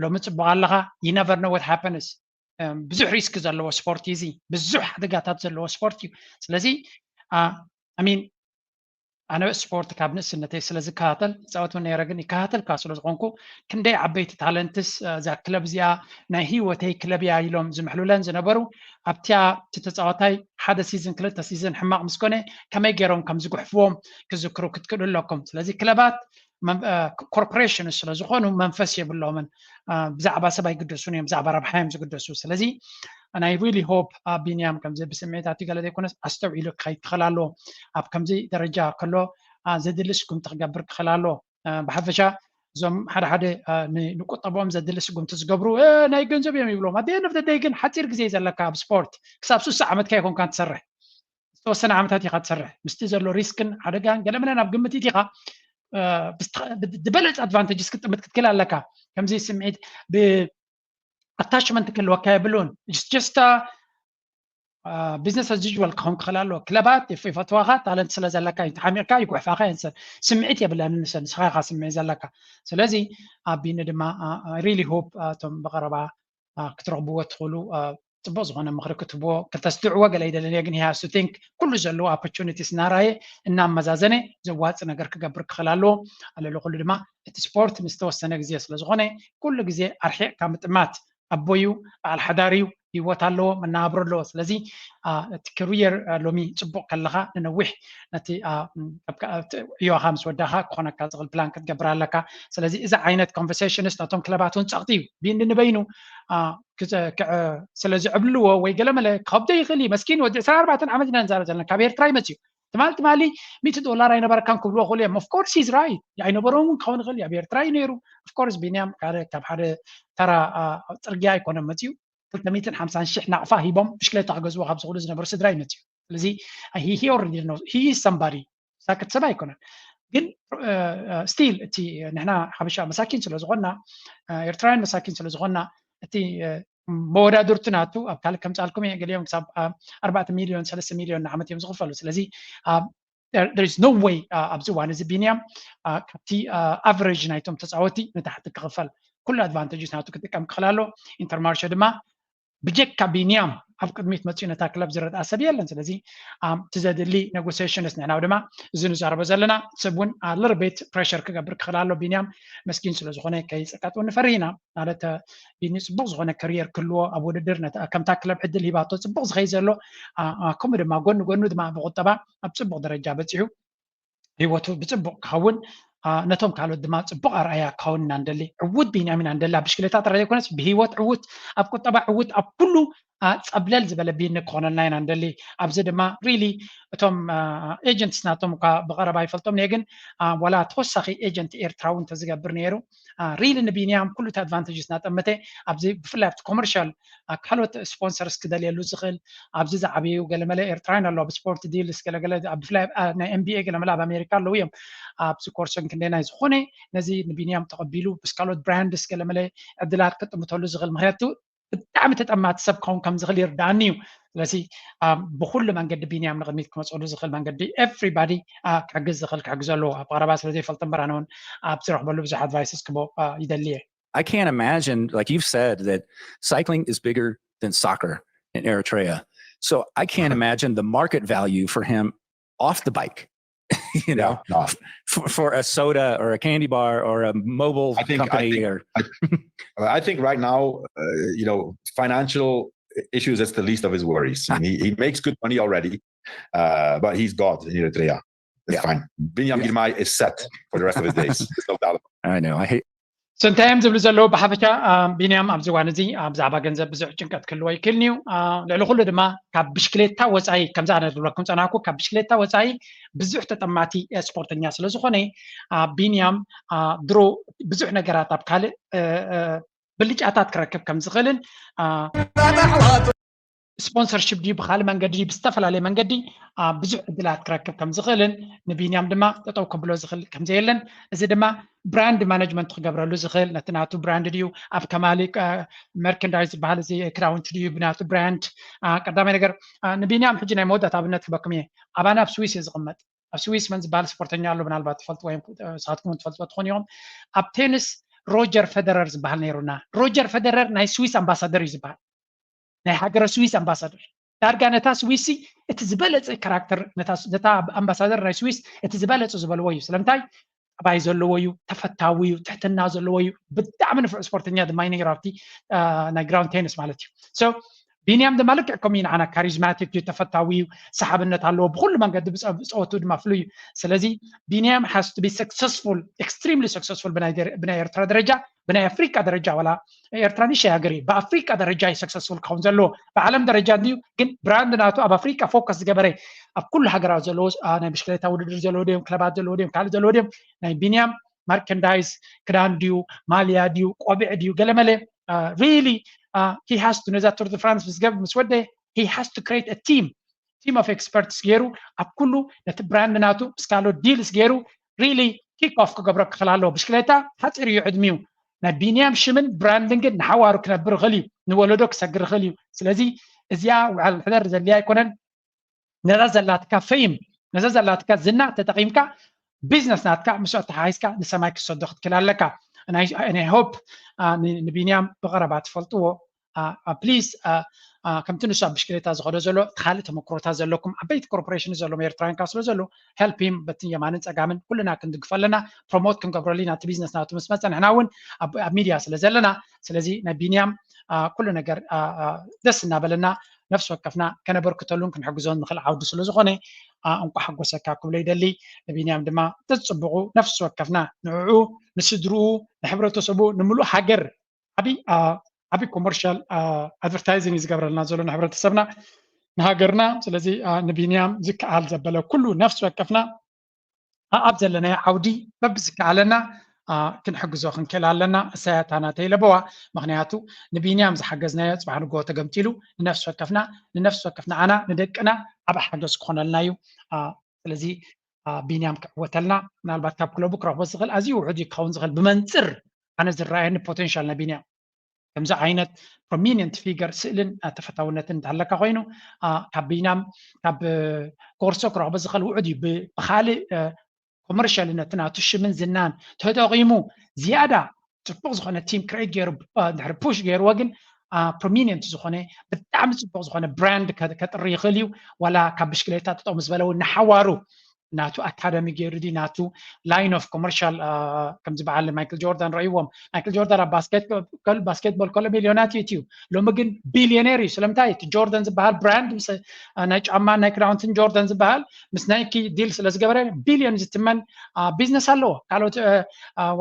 ሎሚ ፅቡቕ ኣለኻ፣ you never know what happens። ብዙሕ ሪስክ ዘለዎ ስፖርት እዩ እዚ፣ ብዙሕ ሓደጋታት ዘለዎ ስፖርት እዩ። ስለዚ ሚን ኣነ ስፖርት ካብ ንእስነተይ ስለ ዝከታተል፣ ይፃወት እውን ነይረ፣ ግን ይከታተል ካብ ስለ ዝኾንኩ ክንደይ ዓበይቲ ታለንትስ እዛ ክለብ እዚኣ ናይ ህይወተይ ክለብ እያ ኢሎም ዝምሕሉለን ዝነበሩ፣ ኣብቲያ እቲ ተፃዋታይ ሓደ ሲዝን ክልተ ሲዝን ሕማቕ ምስ ኮነ ከመይ ገይሮም ከም ዝጉሕፍዎም ክዝክሩ ክትክእሉ ኣለኩም። ስለዚ ክለባት ኮርፖሬሽን ስለ ዝኾኑ መንፈስ የብሎምን። ብዛዕባ ሰብ ኣይግደሱን እዮም፣ ብዛዕባ ረብሓ እዮም ዝግደሱ። ስለዚ ናይ ሪሊ ሆፕ ቢንያም ከምዚ ብስምዒታት ገለ ዘይኮነስ ኣስተውዒሉ ክኸይድ ክኽእል ኣለዎ። ኣብ ከምዚ ደረጃ ከሎ ዘድሊ ስጉምቲ ክገብር ክኽእል ኣለዎ። ብሓፈሻ እዞም ሓደ ሓደ ንቁጠቦም ዘድሊ ስጉምቲ ዝገብሩ ናይ ገንዘብ እዮም ይብሎም። ኣብ ደይ ግን ሓፂር ግዜ ዘለካ ኣብ ስፖርት ክሳብ ስሳ ዓመትካ ይኮንካ ትሰርሕ፣ ዝተወሰነ ዓመታት ኢኻ ትሰርሕ። ምስቲ ዘሎ ሪስክን ሓደጋን ገለመለ ናብ ግምት ኢኻ ዝበለፅ ኣድቫንቴጅስ ክትጥምት ክትክእል ኣለካ። ከምዚ ስምዒት ኣታችመንት ክህልወካ የብሉን። ጀስታ ቢዝነስ ኣዝ ዩል ክኸውን ክኽእል ኣለዎ። ክለባት ይፈትዋኻ፣ ታለንት ስለ ዘለካ እዩ፣ ተሓሚቕካ ይጉሕፋኻ፣ የንሰር ስምዒት የብለን ንሰ ንስኻ ኢኻ ስምዒት ዘለካ። ስለዚ ኣቢኒ ድማ ሪሊ ሆፕ እቶም ብቐረባ ክትረኽብዎ ትኽእሉ ፅቡቅ ዝኾነ ምኽሪ ክትህብዎ ክተስትዕዎ ገለ ይደለንየ ግን he has to think ኩሉ ዘለዎ ኦፖርቹኒቲስ እናራየ እናመዛዘነ ዘዋፂ ነገር ክገብር ክኽእል ኣለዎ። ኣለሉ ኩሉ ድማ እቲ ስፖርት ንዝተወሰነ ግዜ ስለዝኾነ ኩሉ ግዜ ኣርሒቕካ ምጥማት ኣቦዩ በዓል ሓዳር እዩ፣ ህይወት ኣለዎ፣ መናብሮ ኣለዎ። ስለዚ እቲ ክሪየር ሎሚ ፅቡቅ ከለካ ንነዊሕ ነቲ ዕዮካ ምስ ወዳካ ክኾነካ ዝኽእል ፕላን ክትገብር ኣለካ። ስለዚ እዚ ዓይነት ኮንቨርሴሽንስ ነቶም ክለባት እውን ፀቕጢ እዩ። ቢኒ ንበይኑ ስለ ዝዕብልዎ ወይ ገለመለ ከብዶ ይኽእል እዩ። መስኪን ወዲ ዕስራን ኣርባዕተን ዓመት ኢና ንዛረብ ዘለና፣ ካብ ኤርትራ ይመፅእ እዩ። ትማሊ ትማሊ ሚእቲ ዶላር ኣይነበረካን ክብልዎ ክእሉ እዮም። ኦፍኮርስ ሂዝ ራይት፣ ኣይነበሮም እውን ክኸውን ይኽእል እዩ። ኣብ ኤርትራ እዩ ነይሩ። ኦፍኮርስ ቢንያም ካብ ሓደ ተራ ፅርግያ ኣይኮነን መፅኡ፣ ክልተ ሚእትን ሓምሳን ሽሕ ናቕፋ ሂቦም ብሽክሌታ ክገዝዎ ካብ ዝኽእሉ ዝነበሩ ስድራ እዩ መፅኡ። ስለዚ ሂ ኦረዲ ነው ሂ ሰምባዲ ሳክት ሰብ ኣይኮነን። ግን ስቲል እቲ ንሕና ሓበሻ መሳኪን ስለ ዝኾንና፣ ኤርትራውያን መሳኪን ስለ ዝኾንና፣ እቲ መወዳድርቱ ናቱ ኣብ ካልእ ከምፃልኩም እየ፣ ገሊኦም ክሳብ ኣርባዕተ ሚልዮን ሰለስተ ሚልዮን ንዓመት እዮም ዝኽፈሉ። ስለዚ there is no way ኣብዚ እዋን እዚ ቢንያም ካብቲ ኣቨሬጅ ናይቶም ተፃወቲ ንታሕቲ ክኽፈል፣ ኩሉ ኣድቫንቴጅስ ናቱ ክጥቀም ክኽእል ኣሎ። ኢንተርማርሸ ድማ ብጀካ ቢንያም ኣብ ቅድሚት መፅኡ ነታ ክለብ ዝረድኣ ሰብ የለን። ስለዚ እቲ ዘድሊ ኔጎሲሽንስ ንሕና ድማ እዚ ንዛረቦ ዘለና ሰብ እውን ሊትል ቤት ፕሬሸር ክገብር ክኽእል ኣሎ። ቢንያም መስኪን ስለዝኾነ ከይፅቀጥ እውን ንፈርህ ኢና። ማለት ቢኒ ፅቡቅ ዝኾነ ከሪየር ክህልዎ ኣብ ውድድር ከምታ ክለብ ዕድል ሂባቶ ፅቡቅ ዝኸይ ዘሎ ከምኡ ድማ ጎኒ ጎኑ ድማ ብቁጠባ ኣብ ፅቡቅ ደረጃ በፂሑ ህይወቱ ብፅቡቅ ክኸውን ነቶም ካልኦት ድማ ፅቡቅ ኣርኣያ ክኸውን ኢና ንደሊ። ዕዉት ቢንያም ኢና ንደሊ። ኣብ ብሽክሌታ ጥራይ ዘይኮነስ ብህይወት ዕዉት፣ ኣብ ቁጠባ ዕዉት፣ ኣብ ኩሉ ፀብለል ዝበለ ቢኒ ክኾነልና ኢና ንደሊ። ኣብዚ ድማ ሪሊ እቶም ኤጀንትስ ናቶም እኳ ብቐረባ ይፈልጦም እየ፣ ግን ዋላ ተወሳኺ ኤጀንት ኤርትራ እውን ተዝገብር ነይሩ። ሪሊ ንቢንያም ኩሉ እቲ ኣድቫንቴጅስ እናጠመተ ኣብዚ ብፍላይ ኣብቲ ኮመርሻል ካልኦት ስፖንሰርስ ክደልየሉ ዝኽእል ኣብዚ ዝዓበዩ ገለመለ ኤርትራውያን ኣለዉ ኣብ ስፖርት ዲልስ ገለገለ ብፍላይ ናይ ኤንቢኤ ገለመለ ኣብ ኣሜሪካ ኣለዉ እዮም። ኣብዚ ኮርሶን ክንደይ ናይ ዝኾነ ነዚ ንቢንያም ተቐቢሉ ምስ ካልኦት ብራንድስ ገለመለ ዕድላት ክጥምተሉ ዝኽእል ምክንያቱ ብጣዕሚ ተጠማቲ ሰብ ክኸውን ከም ዝኽእል ይርዳእኒ እዩ። ስለዚ ብኩሉ መንገዲ ቢንያም ንቅድሚት ክመፀሉ ዝኽእል መንገዲ ኤቭሪባዲ ክሕግዝ ዝኽእል ክሕግዘ ኣለዎ። ኣብ ቀረባ ስለ ዘይፈልጦ እምበር ኣነ እውን ኣብ ዝረኽበሉ ብዙሕ ኣድቫይስስ ክቦ ይደሊ እየ። I can't imagine, like you've said, that cycling is bigger than soccer in Eritrea. So I can't imagine the market value for him off the bike. you know, Yeah, no. for, for a soda or a candy bar or a mobile I think, I company think, or I, I think right now, uh, you know, financial issues, that's the least of his worries. I mean, he, he makes good money already, uh, but he's God in Eritrea. It's Yeah. fine. Binyam Yeah. Girmay is set for the rest of his days. There's no doubt. I know I hate So እንታይ እዮም ዝብሉ ዘለዉ ብሓፈሻ? ቢንያም ኣብዚ እዋን እዚ ብዛዕባ ገንዘብ ብዙሕ ጭንቀት ክህልዎ ይክእልን እዩ። ልዕሊ ኩሉ ድማ ካብ ብሽክሌታ ወፃኢ፣ ከምዚ ኣነ ዝብለኩም ፀናኩ፣ ካብ ብሽክሌታ ወፃኢ ብዙሕ ተጠማቲ ስፖርተኛ ስለዝኾነ፣ ቢንያም ድሮ ብዙሕ ነገራት ኣብ ካልእ ብልጫታት ክረክብ ከም ዝኽእልን፣ ስፖንሰርሽፕ ድዩ ብካልእ መንገዲ ድዩ ብዝተፈላለየ መንገዲ ብዙሕ ዕድላት ክረክብ ከም ዝኽእልን፣ ንቢንያም ድማ ጠጠው ከብሎ ዝኽእል ከም ዘየለን፣ እዚ ድማ ብራንድ ማነጅመንት ክገብረሉ ዝኽእል፣ ነቲ ናቱ ብራንድ ድዩ ኣብ ከማሊ መርቸንዳይዝ ዝበሃል እዚ ክዳውንቲ ድዩ ብናቱ ብራንድ። ቀዳማይ ነገር፣ ንቢንያም ሕጂ ናይ መወዳእታ ኣብነት ክበኩም እየ። ኣባና ኣብ ስዊስ እየ ዝቕመጥ። ኣብ ስዊስ መን ዝበሃል ስፖርተኛ ኣሎ፣ ምናልባት ትፈልጥዎ እዮም፣ ንስኻትኩም እውን ትፈልጥዎ ትኾኑ ኢኹም። ኣብ ቴኒስ ሮጀር ፌደረር ዝበሃል ነይሩና። ሮጀር ፌደረር ናይ ስዊስ ኣምባሳደር እዩ ዝበሃል፣ ናይ ሃገረ ስዊስ ኣምባሳደር። ዳርጋ ነታ ስዊስ እቲ ዝበለፀ ካራክተር፣ ነታ ኣምባሳደር ናይ ስዊስ እቲ ዝበለፀ ዝበልዎ እዩ። ስለምንታይ? ጠባይ ዘለዎ እዩ፣ ተፈታዊ እዩ፣ ትሕትና ዘለዎ እዩ። ብጣዕሚ ንፉዕ ስፖርተኛ ድማ እዩ ነይሩ ኣብቲ ናይ ግራውንድ ቴኒስ ማለት እዩ። ቢንያም ድማ ልክዕ ከምኡ ንዓና ካሪዝማቲክ እዩ፣ ተፈታዊ እዩ፣ ሰሓብነት ኣለዎ፣ ብኩሉ መንገዲ ብፀወቱ ድማ ፍሉይ እዩ። ስለዚ ቢንያም has to be successful, extremely successful ብናይ ኤርትራ ደረጃ፣ ብናይ ኣፍሪቃ ደረጃ፣ ዋላ ኤርትራ ንእሽተይ ሃገር እዩ፣ ብኣፍሪቃ ደረጃ እዩ ሰክሰስፉል ክኸውን ዘለዎ። ብዓለም ደረጃ እንድዩ፣ ግን ብራንድ ናቱ ኣብ ኣፍሪቃ ፎከስ ዝገበረ፣ ኣብ ኩሉ ሃገራት ዘለዎ ናይ ብሽክሌታ ውድድር ዘለዎ ድዮም፣ ክለባት ዘለዎ ድዮም፣ ካልእ ዘለዎ ድዮም፣ ናይ ቢንያም ማርቸንዳይዝ፣ ክዳን ድዩ፣ ማልያ ድዩ፣ ቆቢዕ ድዩ፣ ገለመለ really he has to፣ ነዛ ቱር ደ ፍራንስ ምስ ገብ ምስ ወደ he has to create a team, team of experts ገይሩ ኣብ ኩሉ ነቲ ብራንድ ናቱ ምስ ካልኦት ዲልስ ገይሩ really ኪክ ኦፍ ክገብሮ ክኽእል ኣለዎ። ብሽክሌታ ሓፂር እዩ ዕድሚኡ። ናይ ቢንያም ሽምን ብራንድን ግን ንሓዋሩ ክነብር ይኽእል እዩ፣ ንወለዶ ክሰግር ይኽእል እዩ። ስለዚ እዚኣ ውዓል ሕደር ዘድልያ ኣይኮነን። ነዛ ዘላትካ ፈይም፣ ነዛ ዘላትካ ዝና ተጠቒምካ ቢዝነስ ናትካ ምስ ኣተሓሒዝካ ንሰማይ ክትሰዶ ክትክእል ኣለካ። ናይ ሆፕ ንቢንያም ብቐረባ ትፈልጥዎ ፕሊዝ። ከምቲ ንሱ ኣብ ብሽክሌታ ዝኸዶ ዘሎ ካልእ ተመክሮታት ዘለኩም ዓበይቲ ኮርፖሬሽን ዘለዎም ኤርትራውያን ካብ ስለ ዘለዉ ሄልፕ ሂም በቲ የማንን ፀጋምን ኩልና ክንድግፎ ኣለና። ፕሮሞት ክንገብረሉ ኢና እቲ ቢዝነስ ናቱ ምስ መፀ ንሕና እውን ኣብ ሚድያ ስለ ዘለና። ስለዚ ናይ ቢንያም ኩሉ ነገር ደስ እናበለና ነፍሲ ወከፍና ከነበርክተሉን ክንሕግዞን ንኽእል ዓውዲ ስለ ዝኾነ እንኳ ሓጎሰካ ክብሎ ይደሊ። ንቢንያም ድማ ተዝፅብቑ ነፍሲ ወከፍና ንዕኡ፣ ንስድርኡ፣ ንሕብረተሰቡ፣ ንምሉእ ሃገር ዓቢ ዓቢ ኮመርሻል ኣድቨርታይዚንግ እዩ ዝገብረልና ዘሎ ንሕብረተሰብና፣ ንሃገርና። ስለዚ ንቢንያም ዝከኣል ዘበለ ኩሉ ነፍሲ ወከፍና ኣብ ዘለናዮ ዓውዲ በብዝከኣለና ክንሕግዞ ክንክእል ኣለና። እሳያታ ናተይ ለበዋ። ምክንያቱ ንቢንያም ዝሓገዝናዮ ፅባሕ ንግሆ ተገምጢሉ ንነፍሲ ወከፍና፣ ንነፍሲ ወከፍ ንዓና ንደቅና ዓብ ሓገዝ ክኾነልና እዩ። ስለዚ ቢንያም ክዕወተልና። ምናልባት ካብ ክለቡ ክረኽቦ ዝኽእል ኣዝዩ ውሑድ እዩ ክኸውን ዝኽእል ብመንፅር ኣነ ዝረኣየኒ ፖቴንሻል ናይ ቢንያም። ከምዚ ዓይነት ፕሮሚኒንት ፊገር ስእልን ተፈታውነትን እንተሃለካ ኮይኑ ካብ ቢንያም ካብ ጎርሶ ክረኽቦ ዝኽእል ውዑድ እዩ። ብካልእ ኮመርሻል ነቲ ናቱ ሽምን ዝናን ተጠቂሙ ዝያዳ ፅቡቅ ዝኾነ ቲም ክሬት ገይሩ ድሕሪ ፑሽ ገይርዎ ግን ፕሮሚኒንት ዝኾነ ብጣዕሚ ፅቡቅ ዝኾነ ብራንድ ከጥሪ ይኽእል እዩ። ዋላ ካብ ብሽክሌታ ጠጠው ምስ በለ እውን ንሓዋሩ ናቱ ኣካደሚ ገይሩ ዲ ናቱ ላይን ኦፍ ኮመርሻል ከም ዝበሃል ማይክል ጆርዳን ረእይዎም። ማይክል ጆርዳን ኣብ ባስኬትቦል ከሎ ሚልዮናት እዩ እትዩ፣ ሎሚ ግን ቢልዮኔር እዩ። ስለምንታይ? እቲ ጆርዳን ዝበሃል ብራንድ ናይ ጫማ ናይ ክዳውንትን ጆርዳን ዝበሃል ምስ ናይኪ ዲል ስለ ዝገበረ ቢልዮን ዝትመን ቢዝነስ ኣለዎ። ካልኦት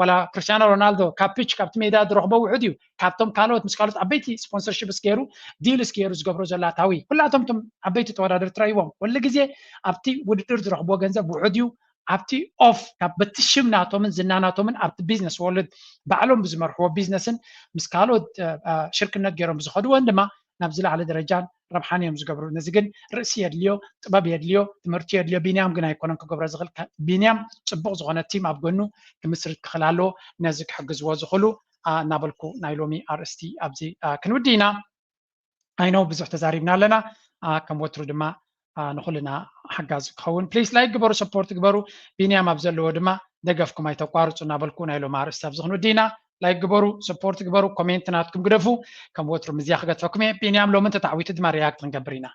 ዋላ ክርስቲያኖ ሮናልዶ ካብ ፒች ካብቲ ሜዳ ዝረኽቦ ውሑድ እዩ። ካብቶም ካልኦት ምስ ካልኦት ዓበይቲ ስፖንሰርሽፕስ ገይሩ ዲልስ ገይሩ ዝገብሮ ዘሎ ኣታዊ ኩላቶም ቶም ዓበይቲ ተወዳደርቲ ረእይዎም ኩሉ ግዜ ኣብቲ ውድድር ዝረኽብዎ ገንዘብ ውሑድ እዩ። ኣብቲ ኦፍ ካብ በቲ ሽም ናቶምን ዝና ናቶምን ኣብቲ ቢዝነስ ወርልድ ባዕሎም ብዝመርሕዎ ቢዝነስን ምስ ካልኦት ሽርክነት ገይሮም ዝኸድዎን ድማ ናብ ዝለዓለ ደረጃን ረብሓን እዮም ዝገብሩ። ነዚ ግን ርእሲ የድልዮ፣ ጥበብ የድልዮ፣ ትምህርቲ የድልዮ። ቢንያም ግን ኣይኮነን ክገብሮ ዝኽእል። ቢንያም ፅቡቕ ዝኾነ ቲም ኣብ ጎኑ ክምስርት ክኽእል ኣለዎ። ነዚ ክሕግዝዎ ዝኽእሉ እናበልኩ ናይ ሎሚ ኣርእስቲ ኣብዚ ክንውዲ ኢና። ኣይነው ብዙሕ ተዛሪብና ኣለና። ከም ወትሩ ድማ ንኩልና ሓጋዚ ክኸውን ፕሊስ ላይክ ግበሩ፣ ሰፖርት ግበሩ። ቢንያም ኣብ ዘለዎ ድማ ደገፍኩም ኣይተቋርፁ እናበልኩ ናይ ሎም ኣርእስቲ ኣብዚ ክንውዲ ኢና። ላይክ ግበሩ፣ ሰፖርት ግበሩ፣ ኮሜንት ናትኩም ግደፉ። ከም ወትሩ ምዝያ ክገድፈኩም እየ። ቢንያም ሎሚ እንተተዓዊቱ ድማ ሪያክት ክንገብር ኢና።